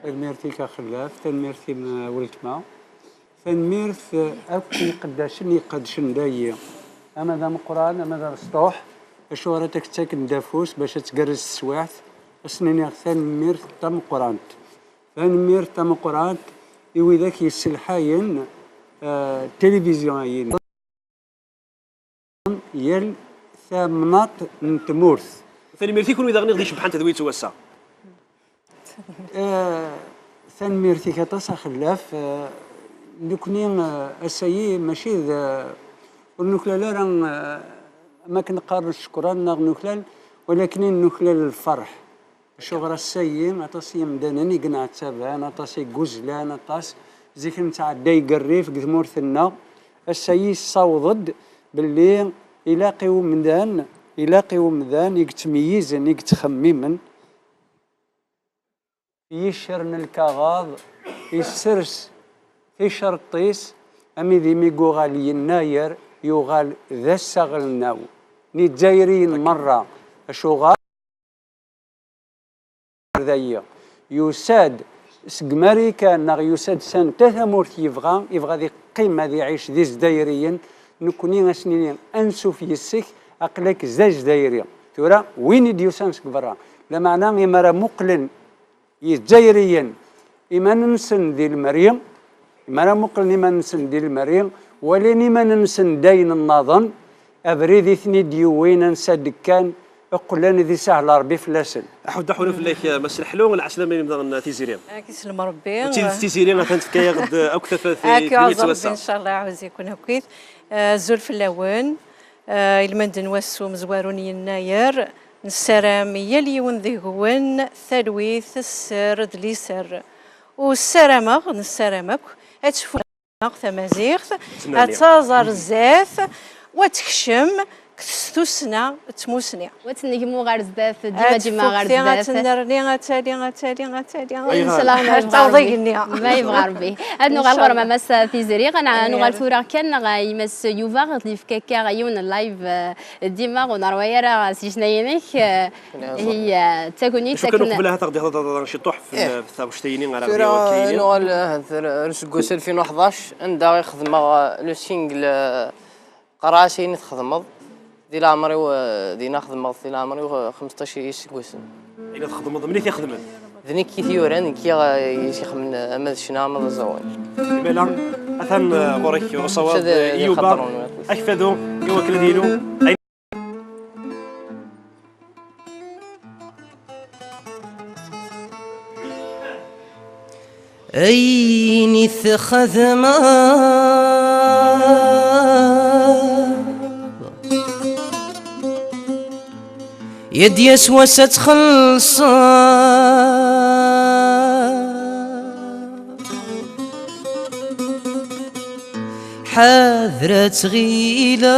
Tanemmirt-ik a Xellaf, tanemmirt-im a weltma, tanemmirt, eh, akk i iqeddacen yeqdecen dayi, ama d ameqqran, ama d abesṭuḥ, acuɣer ad ak-ttaken-d afus bac ad tgerrez teswiɛt, ad sen-iniɣ tanemmirt tameqqrant. Tanemmirt tameqqrant i widak yesselḥayen, eh, tilivizyu-ayi. Yal tamnaḍt n tmurt. Tanemmirt i kunwi daɣen i ɣ-d-icebḥen tadwilt n wass-a. Eh, tanemmirt-ik aṭas a Xellaf. Eh, nekni, eh, ass-ayi mačči d, eh, ur nuklal ara, eh, am akken qqaren ccekran neɣ nuklal, walakin nuklal lferḥ. Acuɣer ass-ayi aṭas n yemdanen i yenɛettaben, aṭas i yuzlan, aṭas zik nettɛedday deg rrif deg tmurt-nneɣ, ass-ayi yessaweḍ-d belli ilaq i umdan, ilaq i umdan i yettmeyyizen, i yettxemmimen, yiccer n lkaɣeḍ, yessers ticerṭ-is, ami d imi yuɣal yennayer, yuɣal d ass aɣelnaw n Izzayriyen merra. Acuɣer? Dayi, yusa-d seg Marikan neɣ yusa-d s anta tamurt yebɣa, yebɣa ad iqqim, ad iɛic d Izzayriyen, nekkni ad s-nini ansuf yis-k, aql-ak d Azzayri. Tura, win i d-yusan seg berra, lameɛna imi ara muqlen Izzayriyen iman-nsen di lemri, imi ara muqlen iman-nsen di lemri, walin iman-nsen d ayen nnaḍen, abrid i ten-id-yewwin ansa d-kkan, qqlen di sahel Ṛebbi fell-asen. Aḥuddu aḥunu fell-ak, a Mass Leḥlu, lɛeslama-inem daɣen a Tiziri. Ak islem Ṛebbi. D tidet Tiziri atan tefka-yaɣ-d akk tafat i Ak timitt iɛuẓ Ṛebbi, wass-a. Ncallah iɛuz-iken akkit. Azul fell-awen. Eh, ilmend n wass umezwaru n yennayer, nessaram i yal yiwen deg-wen talwit, sser d liser. U ssarameɣ, nessaram akk, ad tfu tamaziɣt, Ttnani. Ad taẓ ar zdat, u ad tekcem deg tussna d tmusni. U ad tennegmu ɣer zdat, dima, Ad dima tfuk ɣer ti, ad zdat. Tennerni, ad tali, ad tali, ad tali, Ayɣer? Ncallah, ma Ad yebɣa taweḍ Ṛebbi. Igenni. Ma yebɣa Ṛebbi. Ad nuɣal ɣur-m a Mass Tiziri, ad n-, Ncallah. Nuɣal tura kan, neɣ i Mass Yuba, ad yefk akka yiwen n live, eh, dima ur neṛwa ara s yecnayen-ik, eh, Nɛeẓ. Hi, eh, d tagnit Acu kan akken uqbel ahat ad ɣ-d-ihḍeḍ ciṭuḥ f-, Eh. F taɣect-ayini ara Tura ɣ-yawi akka. Nuɣal, eh, ar, ar seg wass alfin u ḥdac, anda i xedmeɣ, eh, le single, eh, Qerɛas ayen i txedmeḍ di leɛmer-iw, eh, dinna xedmeɣ di leɛmer-iw, eh, xemseṭṭac iseggasen. Ayen txedmeḍ, mnit i xedmen? D nekk i t-yuran, nekk i, eh, i s-ixedmen, eh, ama d ccna, ama d aẓawan. Imala, atan, eh, ɣur-k uṣawaḍ, Maca d, eh, d Yuba, ixaṭren, akfadu, i wakken ad yili. Ayen i txedmeḍ ad d-yas wass ad txellṣeḍ. Ḥader ad tɣileḍ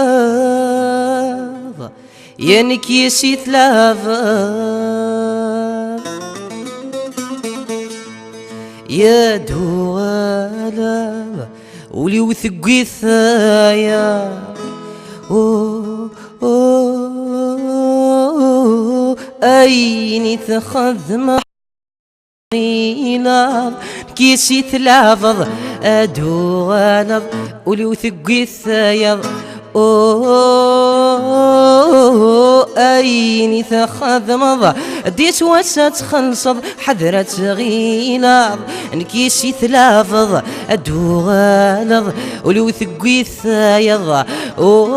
ya nekk yes-i tlabeḍ. Ya d-uɣaleɣ, ul-iw tewwi-t tayeḍ. Oh, oh, oh, oh, ayen i txedmeḍ. Tɣileḍ kis i tlabeḍ, ad uɣaleḍ, ul-iw tewwi-t tayeḍ. Oh, ayen i txedmeḍ, d iswas ad txellṣeḍ, ḥader ad tɣileḍ, nekk i s-i tlabeḍ, ad uɣaleḍ, ul-iw tewwi-t tayeḍ. Oh.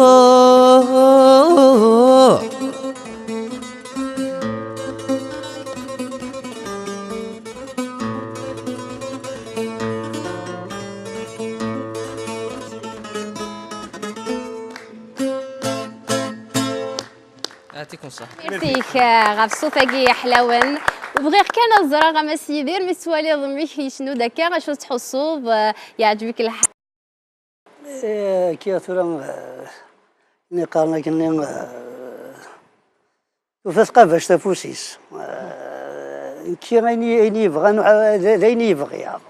Merci-k, eh, ɣef ṣṣut-agi yeḥlawen. U bɣiɣ kan ad ẓreɣ, a Mass Yidir, mi tettwaliḍ mmi-k yecnu-d akka, acu tettḥussuḍ, eh, yeɛǧeb-ik lḥal? Eh, kkiɣ tura, eh, mi qqaren akken, eh, tufa tqabact afus-is. Eh, nekki ayen i, ayen i yebɣan, eh, d, d ayen i yebɣiɣ.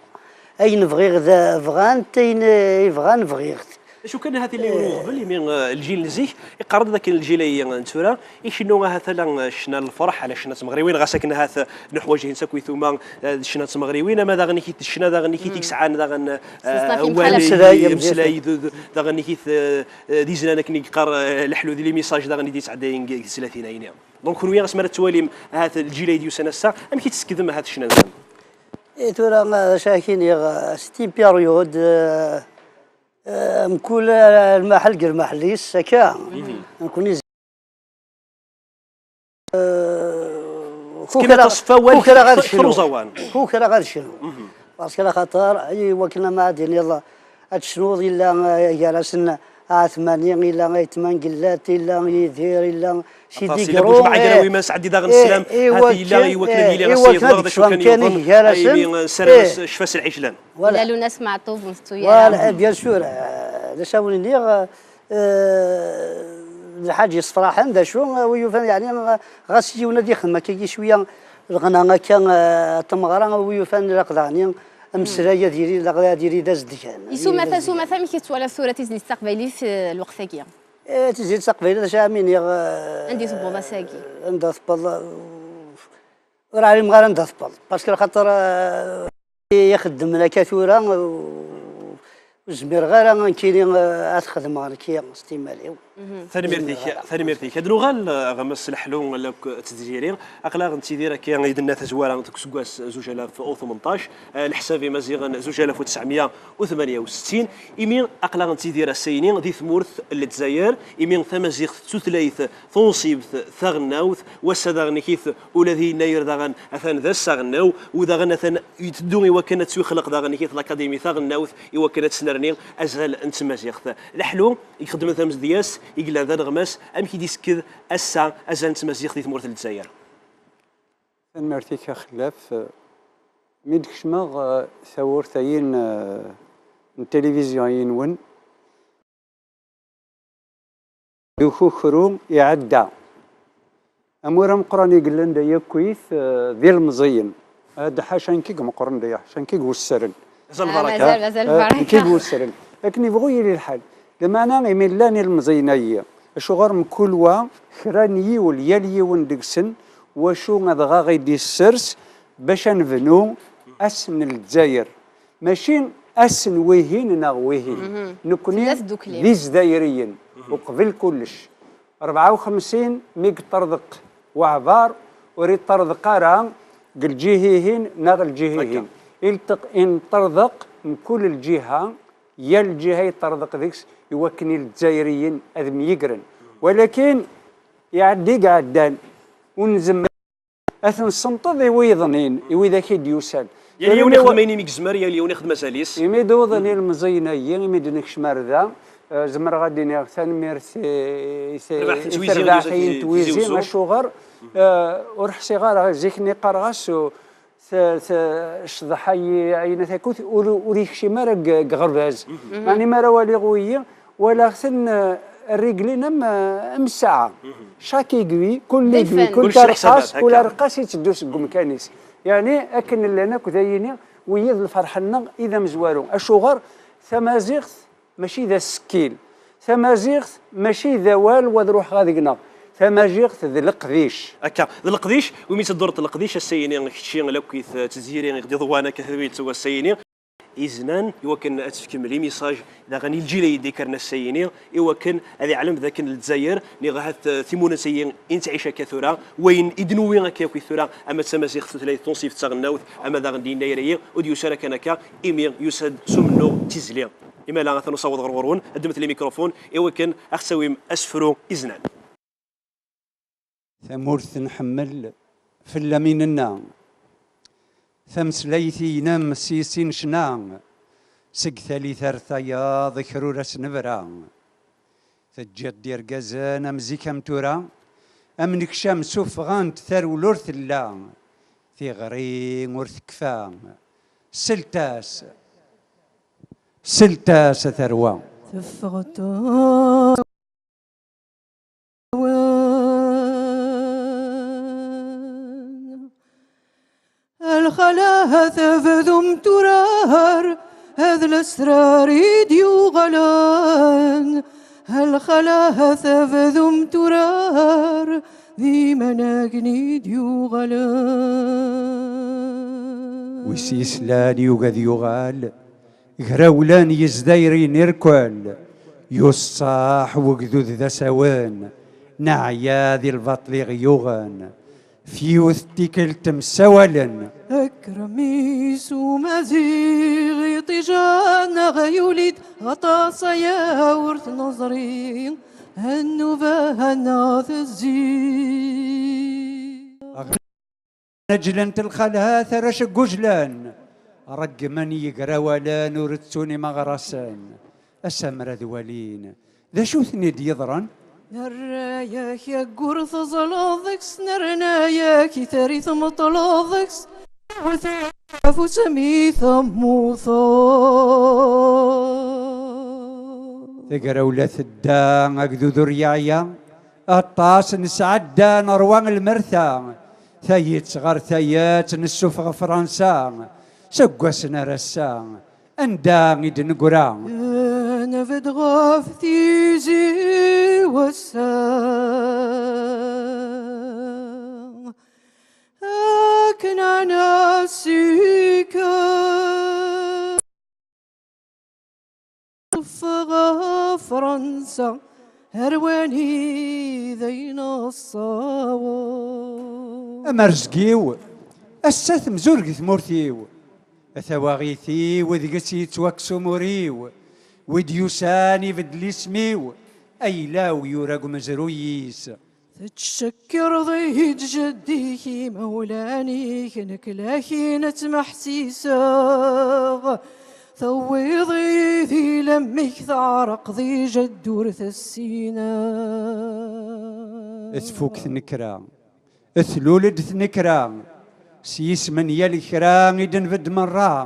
Ayen bɣiɣ d, bɣan-t, ayen i bɣan bɣiɣ-t. D acu kan, ahat yella yiwen uɣbel, imi, eh, lǧil n zik, iqarr-d dakken lǧil-agi n tura, icennu ahat ala, eh, ccna n lferḥ, ala ccna n tmeɣriwin, ɣas akken ahat, eh, nuḥwaǧ-itent akk i tuma, eh, d ccna n tmeɣriwin, ama daɣen ikit d ccna daɣen ikit i yesɛan daɣen, eh, Ṣṣnaf awal, yemxalaf. Ameslay, d, d, daɣen ikit, eh, eh, d izlan akken i yeqqar, eh, leḥlu di les messages daɣen i d-yettɛeddayen deg, deg teslatin-ayni. Donc, kenwi asmi ara tettwalim ahat lǧil ay d-yusan ass-a, amek i teskedem ahat ccna-nsen? Eh, tura, eh, d acu ara k-iniɣ, eh, c'est une période, eh, eh, mkul, eh, lmaḥel deg lmaḥel-is, akka. Nekkni z-, eh, Tekkimt kukraɣ, aṭas f wawal, kukraɣ ad f, f cnuɣ. Uẓawan. Kukraɣ ad cnuɣ. Parce que axaṭer, i wakken ama ad d-tiniḍ, ad tecnuḍ, yella, eh, gar-asen Ɛetmani, yella Ayt Mangellat, yella Yidir, yella Sidi Gro, Buǧemɛid, eh, Rawi Masɛedi daɣen, eh, sslam, eh, hat yella, i wakken, i wakken ad yili, eh, ɣas i wakken ad yewweḍ d acu kan yekcem yuḍen, gar-asen, imi, eh, nessaram, eh, ccfa s lɛijlan. Voilà. Yella Luna Smeɛṭub, ur nettu ara. Voilà, eh, bien sûr, eh, d acu ara wen-iniɣ, eh, d lḥaǧa yessefraḥen, d acu, eh, wi yufan, yeɛni, eh, ɣas yiwen ad yexdem akka cwiya, leɣna akka, eh, n tmeɣra, wi yufan ilaq daɣen ameslay ad yili, ad yili d azedgan. Isumata, sumata, amek i tettwaliḍ tura tizlit taqbaylit, eh, lweqt-agi? Eh, tizlit taqbaylit, acu ara m-iniɣ, eh, anda i tewweḍ ass-agi? Anda tewweḍ, eh, Ur ɛlimeɣ ara anda tewweḍ, parce que axaṭer, euh, i ixeddmen akka tura, euh, ur zmireɣ ara nekkini, euh, ad xedmeɣ nekki s timmad-iw. Tanemmirt-ik, tanemmirt-ik. Ad nuɣal, uh, ɣer Mass Leḥlu akked Tiziri. Aql-aɣ nettidir akka i d-nenna tazwara deg useggas zuǧ alaf u tmenṭac, uh, leḥsab imaziɣen zuǧ alaf u tesɛemya u tmanya u settin, imi aql-aɣ nettidir ass-ayni di tmurt n Lezzayer, imi tamaziɣt d tutlayt tunṣibt taɣelnawt, wass-a daɣen ikit ula d Yennayer daɣen atan d ass aɣelnaw, u daɣen atan iteddu i wakken ad tettwixleq daɣen ikit l'Académie taɣelnawt i wakken ad tesnerni azal n tmaziɣt. Leḥlu i ixeddmen tamedyazt, i yellan d aneɣmas, amek i d-isekked ass-a azal n tmaziɣt di tmurt n Lezzayer? Tanemmirt-ik a Xellaf. Mi d-kecmeɣ, eh, tawwurt-ayi n, eh, n tilivizyu-ayi-nwen, d ukukru iɛedda. Amur ameqqran i yellan da yakk-it, eh, d ilmeẓyen. Ad ḥaca nekk i imeqqren da, ḥaca nekk i iwessaren. Mazal Ah, lbaraka. Mazal, mazal Eh, lbaraka. Nekk i iwessaren. Akken ibɣu yili lḥal. Lameɛna imi llan ilmeẓyen-ayi, acuɣer mkul wa kra n yiwen, yal yiwen deg-sen, wacu adɣaɣ i d-issers bac ad nebnu ass n Lezzayer. Mačči ass n wihin neɣ wihin. Nekkni Tella tdukli. D Izzayriyen, uqbel kullec. Rebɛa u xemsin mi yeṭṭerḍeq waɛbar, ur iṭṭerḍeq ara deg lǧihihin neɣ lǧihihin. Ilteq-, inṭerḍeq mkul lǧiha, yal lǧiha yeṭṭerḍeq deg-s i wakken i Lezzairiyen ad myegren. Walakin iɛeddi i iɛeddan, ur nzemmer ad ten-senṭeḍ i wiḍnin, i widak i d-yusan. Yal yiwen ixdem ayen imi yezmer, yal yiwen ixdem azal-is. Imi d-uwḍen ilmeẓyen-agi, imi d-nekcem ar da, eh, zemreɣ ad d-iniɣ tanemmirt i, i, i terbaɛt n Twizi, terbaɛt-ayi n Tizi Twizi, Uzzu. Acuɣer, eh, ur ḥsiɣ ara zik-nni qqareɣ-as, u, t-, t-, ccḍeḥ-ayi, ayen takut, ur, ur yekcim ara deg, deg ɣerbaz. Meɛni mi ara waliɣ wiyi, walaɣ-ten, eh, rriglin am, eh, am ssaɛa. Chaque aiguille, kul aiguille, kul tarqast, kul arqas itteddu seg umkan-is. Yeɛni, akken llan akk d ayini, wiyi d lferḥ-nneɣ i d amezwaru. Acuɣer? Tamaziɣt mačči d asekkil. Tamaziɣt mačči d awal wa d ruḥeɣ ad gneɣ. Tamaziɣt d leqdic. Akka, d leqdic, umi teddurt leqdic, ass-ayini, kečči, Lakit, Tiziri, i ɣ-d-iḍewwan akka tadwilt n wass-ayini. Iznan, i wakken ad tefkem les messages daɣen i lǧil ay d-ikkren ass-ayini, i wakken ad iɛlem d akken Lezzayer, neɣ ahat, eh, timunent-ayi i nettɛic akka tura, wayen i d-newwi akka akk i tura, ama d tamaziɣt, tutlayt tunṣibt taɣelnawt, ama daɣen d yennayer-ayi, ur d-yusi ara kan akka, imi yusa-d s umennuɣ d tizli. Imala atan usaweḍ ɣer ɣur-wen, ddmet les microphones, i wakken ad ɣ-tawim asefru Iznan. Tamurt nḥemmel, fell-am i nenna. Tameslayt-inem s yes-i necna. Seg talit ar tayeḍ, kra ur as-nebra. Teǧǧiḍ-d irgazen am zik am tura. Am nekcam suffɣen-t, tarewla ur tella. Tiɣri ur tekfa. Sselt-as. Sselt-as a tarwa. Teffeɣ-d lxala tabdum turar, ad lesrar i d-yuɣalen. Lxala tabdum turar, d imanagen i d-yuɣalen. Wis yeslan yugi ad yuɣal, grawlen yezda irin irkel, yuṣṣaḥ wegdud d asawen, neɛya di lbaṭel i ɣ-yuɣen, f yiwet n tikkelt msawalen. Akrem-is umaziɣ iṭijan neɣ yuli-d aṭas aya ur t-neẓri, nnuba-nneɣ tezzi. Neǧlent lxalat arrac n wujlan, reggmen yigrawalen ur ttun imeɣrasen. Asammer ad walin d acu ten-id-yeḍran. Nerra-yak aggur teẓleḍ deg-s, nerna-yak i tari tmeṭleḍ deg-s, wet afus mi temmuteḍ. Tagrawla tedda, agdud ur yeɛya, aṭas nesɛedda nerwa lmerta, tayet ɣer tayet nessufeɣ Fransa, seg wassen ar ass-a, anda i d-neggra? Nbedd ɣef tizi wass-a. Knan asika ɣef Fransa ar wanida i nessaweḍ. Amerẓg-iw, ass-a temzureg tmurt-iw. A tawaɣit-iw, deg-s yettwakkes umur-iw. Wi d-yusan ibeddel isem-iw, ayla-w yura deg umezruy-is. Tettcekkireḍ-iyi-d jeddi-k, imawlan-ik, nekk lakin ad ttmeḥsiseɣ. Tewwiḍ-iyi di lemmi-k, teɛreqeḍ i jeddi ur tessineɣ. Tfuk tnekra, tlul-d tnekra, s yisem n yal kra i d-nbedd merra.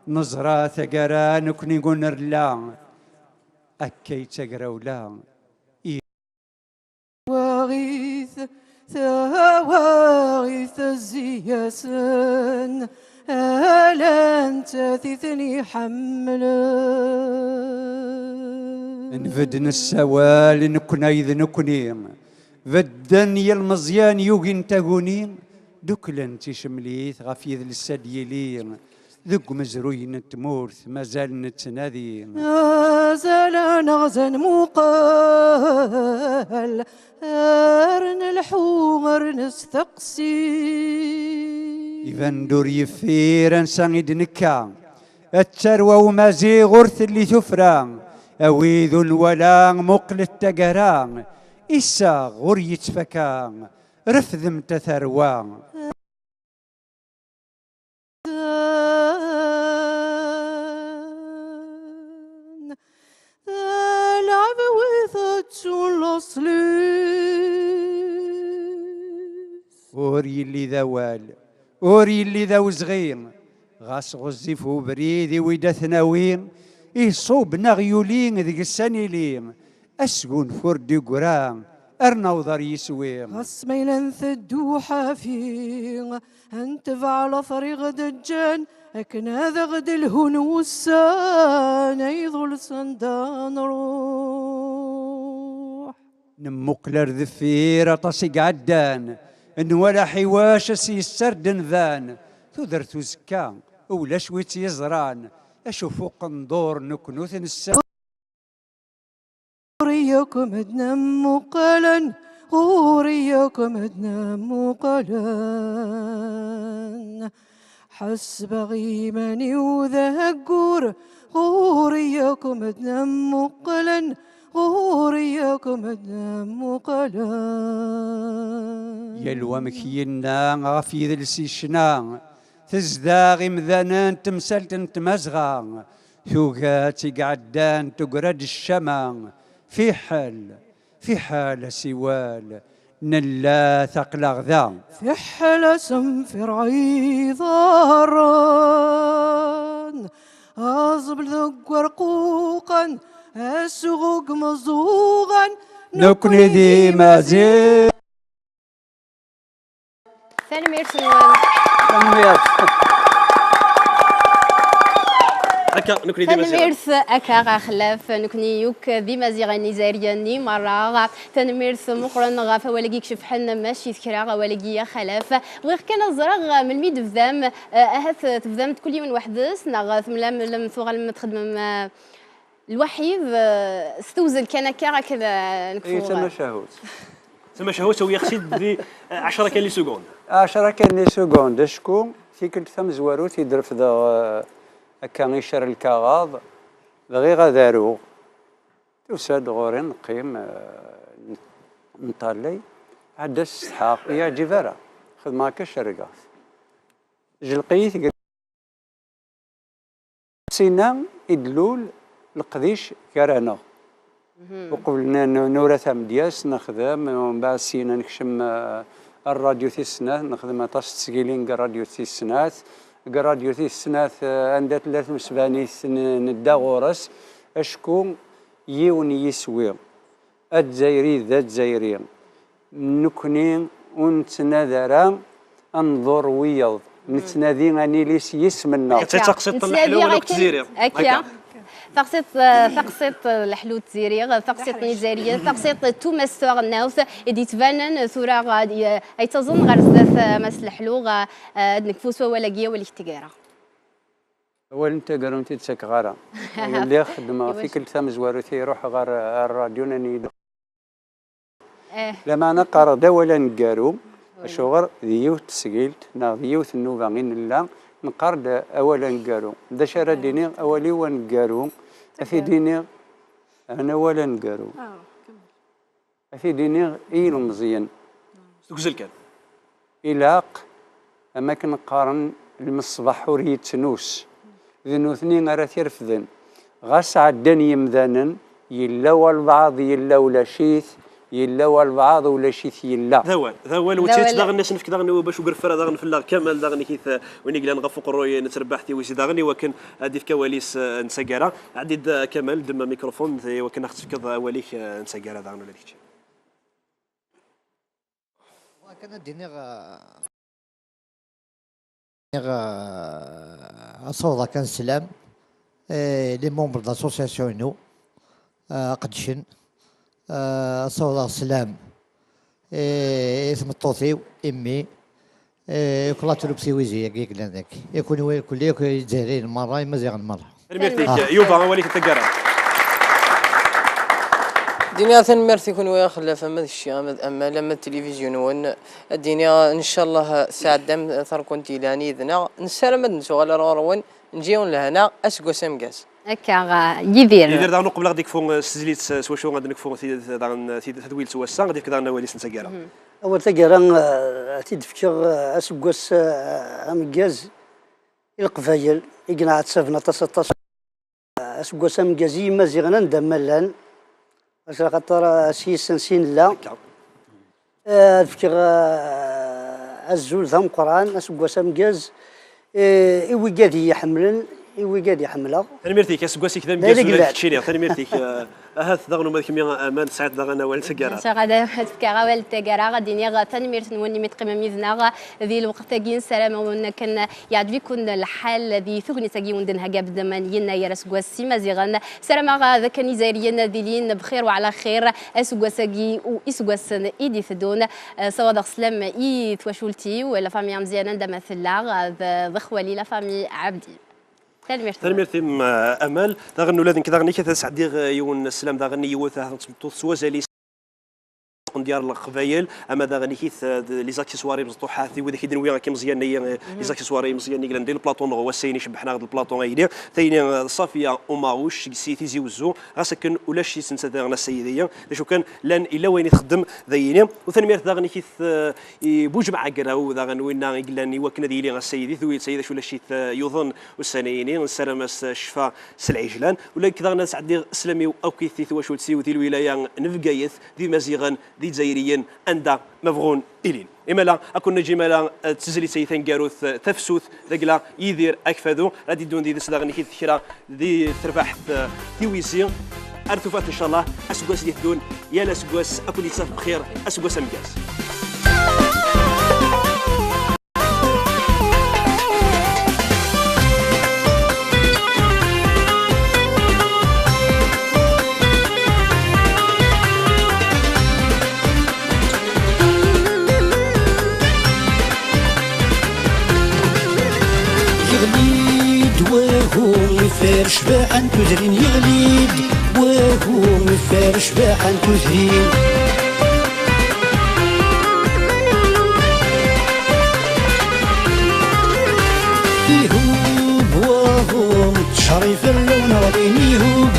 Neẓra taggara nekni ur nrella, akka i d tagrawla. Tawaɣit, tawaɣit tezzi-yasen, ala nettat i ten-iḥemmlen. Nbedd nessawal, nekkni d nekkni. Bedden yilmeẓyen yugin taguni, duklen ticemlit ɣef yidles ad d-yili. Deg umezruy n tmurt mazal nettnadi. Azal aneɣ zan muqel, ar nelḥu, ar nesteqsi. Iban-d ur yeffir ansa i d-nekka. Ad tarwa umaziɣ ur telli tufra. A wid ur nwala, muqlet taggara. Issaɣ ur yettfaka. Refdemt a tarwa. Lɛebwit ttun laṣel-is. Ur yelli d awal, ur yelli d awezɣi, ɣas ɣezzif ubrid i wid ad t-nawi, iṣub neɣ yuli deg-s ad nili. Asgunfu ur d-iggra, ar naweḍ ar yiswi. Ɣas ma yella nteddu ḥafi, ad netbeɛ later i ɣ-d-ǧǧan, akken ad aɣ-d-lhun wussan, ay ḍulsen da nruḥ. Nemmuqel ar deffir, aṭas i iɛeddan, nwala ḥiwac s yesser d-nban, tudert uzekka, ulac wi tt-yeẓran, acu fuq ndur nekni ur t-nessa. Ɣur-i akk medden am muqalen, ɣur-i akk medden am muqalen. Ḥesbeɣ iman-iw d ahaggur, ɣur-i akk medden am muqalen, ɣur-i akk medden am muqalen. Yal wamek yenna ɣef yidles yecna, tezdeɣ imdanen temsalt n tmazɣa, tuga-tt i iɛeddan, tegra-d ccama, fiḥel, fiḥel asiwal, nella taqlaɣ da. Fiḥel asenfir iḍarren, aẓbel deg werquqan, asɣug meẓuɣan, nekkni d imaziɣen. Tanemmirt-nwen. Tanemmirt. Akka, nekkni d Imaziɣen. Tanemmirt akka, axlaf, nekkni yakk d Imaziɣen izzayriyen-nni merra. Tanemmirt meqqren ɣef awal-agi icebḥen, mačči d kra awal-agi axlaf. Bɣiɣ kan ad ẓreɣ melmi d-tebdam, eh, ahat tebdam-d kul yiwen weḥd-s, neɣ temlam lem tuɣalem txedmem, eh, Lwaḥid, eh, s tewzel kan akka, akka d, eh, nekfu. Tamacahut. Tamacahut, awi-yaɣ-tt-id di, eh, ɛecra kan les secondes. Ɛecra kan les secondes, acku tikkelt tamezwarut i d-refdeɣ, eh, akka icer lkaɣeḍ, bɣiɣ ad aruɣ. Tusa-d ɣur-i, neqqim, eh, n-, nṭallay, ɛedda s ssḥaq, ur yi-yeɛǧib ara. Xedmeɣ akka cerrgeɣ-t. Jleq-iyi tger- Sina i d-lul leqdic gar-aneɣ. Uqbel n-, n-, nura tamedyazt, nexdem, mbeɛd sina nekcem, eh, ar radyu tis snat, nexdem aṭas n tesgilin deg radyu tis snat. Deg radyu tis snat, eh, anda tella tmesbanit n-, nedda ɣur-s, acku yiwen yiswi. Azzayri d Azzayri. Nekkni ur nettnadi ara ad nḍurr wiyeḍ. Nettnadi ad nili s yisem-nneɣ. Akka d taqsiṭ n leḥlu wala akked tziri. Akka. Akka. Taqsiṭ, taqsiṭ n Leḥlu Tiziri, taqsiṭ n Izzayriyen, taqsiṭ n tumast taɣelnawt i d-yettbanen tura, eh, ay ttaẓen ɣer zdat, eh, Mass Leḥlu, eh, ad nekfu s wawal-agi, awal-ik taggara. Awal n taggara ur t-id-ttakeɣ ara. Lliɣ xeddmeɣ tikkelt tamezwarut i iruḥ ɣer, ɣer rradyu, nnan-iyi-d Eh. Lameɛna qqareɣ-d awal aneggaru, acuɣer d yiwet n tesgilt neɣ d yiwet n nnuba i nella, neqqar-d awal aneggaru. D acu ara d-iniɣ, awal-iw aneggaru, ad t-id-iniɣ, ɛni awal aneggaru. Ah, kemmel. Ad t-id-iniɣ i yilmeẓyen. S ugzel kan. Ilaq, am akken qqaren, lmeṣbaḥ ur yettnus. D nutni ara t-irefden. Ɣas ɛeddan yimdanen, yella walbeɛḍ yella ulac-it, yella walbeɛḍ ulac-it yella. D awal, d awal, d awal. Daɣen ad s-nefk daɣen i bac ugref ara daɣen fell-aɣ Kamal daɣen ikit, eh, win i yellan ɣef uqerruy n terbaɛt tiwizi daɣen i wakken ad d-ifk awal-is, eh, n taggara. Ɛeddi-d, eh, Kamal, ddem amikrufun i wakken ad ɣ-tefkeḍ awal-ik, eh, n taggara daɣen ula d kečč. Kan ad d-iniɣ, eh, iniɣ, eh, ad ssawḍeɣ kan sslam, eh, les membres de l'association-inu, eh, aqeddcen, eh, ad ssawḍeɣ sslam, eh, i tmeṭṭut-iw, i mmi, eh, i kla trup tiwizi-agi i yellan dagi. I kunwi, kulli akk Izzayriyen merra, Imaziɣen merra. Tanemmirt-ik, Yuba, awal-ik n taggara. Dini tanemmirt i kunwi axellaf ama d kečči, ama d Amal, ama d tilivizyu-nwen. Ad d-iniɣ, ncallah, sɛeddam tarkunt yelhan yid-neɣ. Nessaram ad d-nettuɣal ar ɣur-wen, nǧi-wen lehna, aseggas ameggaz. Akka, uh, Yidir. Yidir, daɣen uqbel ad d-ikfu, uh, s tezlit, uh, s wacu ad d-nekfu tid-, daɣen, uh, tid-, tadwilt n wass-a, ad d-ifk daɣen awal-is n taggara. Mhm. Awal taggara, uh, ad t-id-fkeɣ, uh, aseggas, uh, ameggaz i Leqbayel, i yenɛettaben aṭas, aṭas. Aseggas ameggaz i Yimaziɣen anda ma llan, acu axaṭer, eh, s yis-sen sin nella. Akka. Eh, ad fkeɣ, eh, azul d ameqqran, aseggas ameggaz, eh, i wigad i yi-ḥemmlen, i wigad i ḥemmleɣ. Tanemmirt-ik, aseggas-ik d ameggaz ula d keččini. Tanemmirt-ik, eh, ahat daɣen uma d kemmi, eh, Amal, tesɛiḍ daɣen awal n taggara. Maca ad, ad fkeɣ awal n taggara, ad d-iniɣ tanemmirt-nwen imi teqqimem yid-neɣ di lweqt-agi, nessaram-awen akken yeɛjeb-iken lḥal di tegnit-agi i wen-d-nhegga Abdelmanin Yennayer, aseggas s Imaziɣen. Ssarameɣ d akken Izzayriyen ad ilin bxir wa ɛla xir aseggas-agi u iseggasen i d-iteddun. Eh, ssawaḍeɣ sslam i twacult-iw, la famille Amezyan anda ma tella, d, d xwali la famille Abdi. Tanemmirt. Tanemmirt-im, eh, Amal. Daɣen ula d nekk daɣen ad sɛeddiɣ, eh, yiwen sslam daɣen i yiwet, eh, n tmeṭṭut s wazal-is. N dyar Leqbayel, ama daɣen ikit, eh, d-, les accessoires imeẓṭuḥat, i widak i d-nwi akka imeẓyanen-agi, eh, les accessoires imeẓyanen i yellan di lplaṭu-nneɣ, wass-ayen icebḥen-aɣ-d lplaṭu-ayini. Tayni, eh, Ṣafiya Umaɣuc, seg si Tizi Wezzu, ɣas akken ulac-itt nettat daɣen ass-ayidi. D acu kan, llan, illa wayen i txeddem d ayini. U tanemmirt daɣen ikit, eh, i Buǧemɛa Graw, daɣen winna i yellan i wakken ad yili ass-ayidi, d wid-, d acu ulac-it, eh, yuḍen ussan-ayini. Nessaram-as, eh, ccfa s lɛijlan. Ula nekk daɣen ad sɛeddiɣ sslam-iw akkit i twacult-iw di lwilaya n Bgayet, d Imaziɣen, d Izzayriyen, anda ma bɣun ilin. Imala, ad ken-neǧǧ imala, eh, d tezlit-ayi taneggarut, eh, tafsut, d agla Yidir Akfadu, ad d-iddun did-s daɣen ikit kra di terbaɛt, eh, tiwizi. Ar tufat, ncallah, aseggas i d-iteddun, yal aseggas ad ken-yettaf bxir, aseggas ameggaz. Yeɣli-d wagu, ifer ccbaḥa n tudrin, yeɣli-d wagu, ifer ccbaḥa n tudrin. Ihub waḍu n ttecrif rraw neɣlin, ihub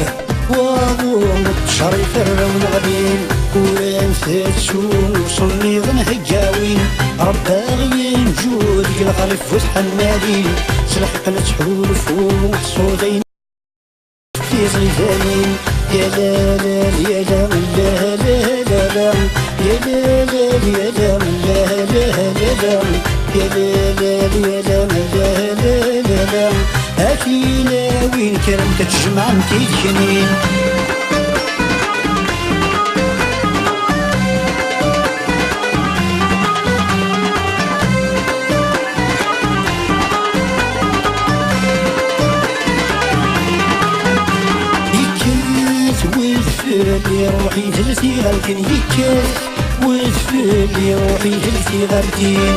waḍu n ttecrif rraw neɣlin. Uran tettu uṣelliḍen heggawin, Rebbi aɣ-yenǧu deg lexrif bu tḥemmalin. S lḥeqq nettḥulfu, meḥṣudayen tiẓidanin. Ya la la, ya la la la la la. Ya la la, ya la la la la la. Ya la la, ya la la la la la. A tilawin, kremt ad tjemɛemt ideknin. Iruḥ idel tiɣaltin yekkat, wedfel iruḥ idel tiɣaltin.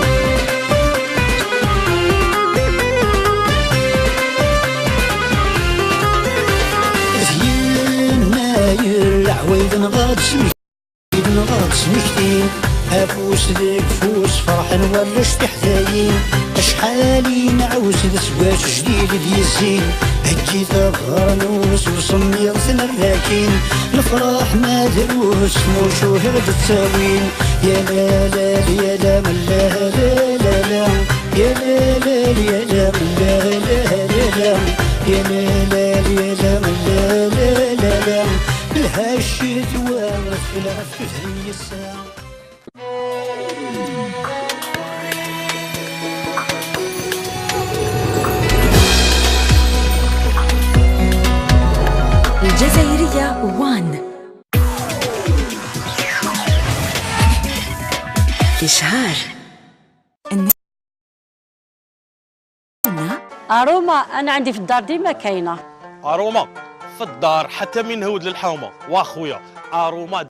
Yennayer leɛwayed nɣad smektin, nɣad smektin. Afus deg ufus ferḥen warrac tiḥdayin. Acḥal i nɛawez d aseggas jdid d yezzin. Heggi tabeṛnus usemmiḍ tmerrakin. Nefṛeḥ ma drus tmucuha d-ttawin. Ya la la la la la la la la. Ya la la la la la la la la. Ya la la la la la la la. Telha ccetwa, tefla ɣef tudrin yessa. الجزائرية وان. إشهار. الناس. أروما، أنا عندي في الدار ديما كاينة. أروما في الدار حتى من هود للحومة. واخويا، أروما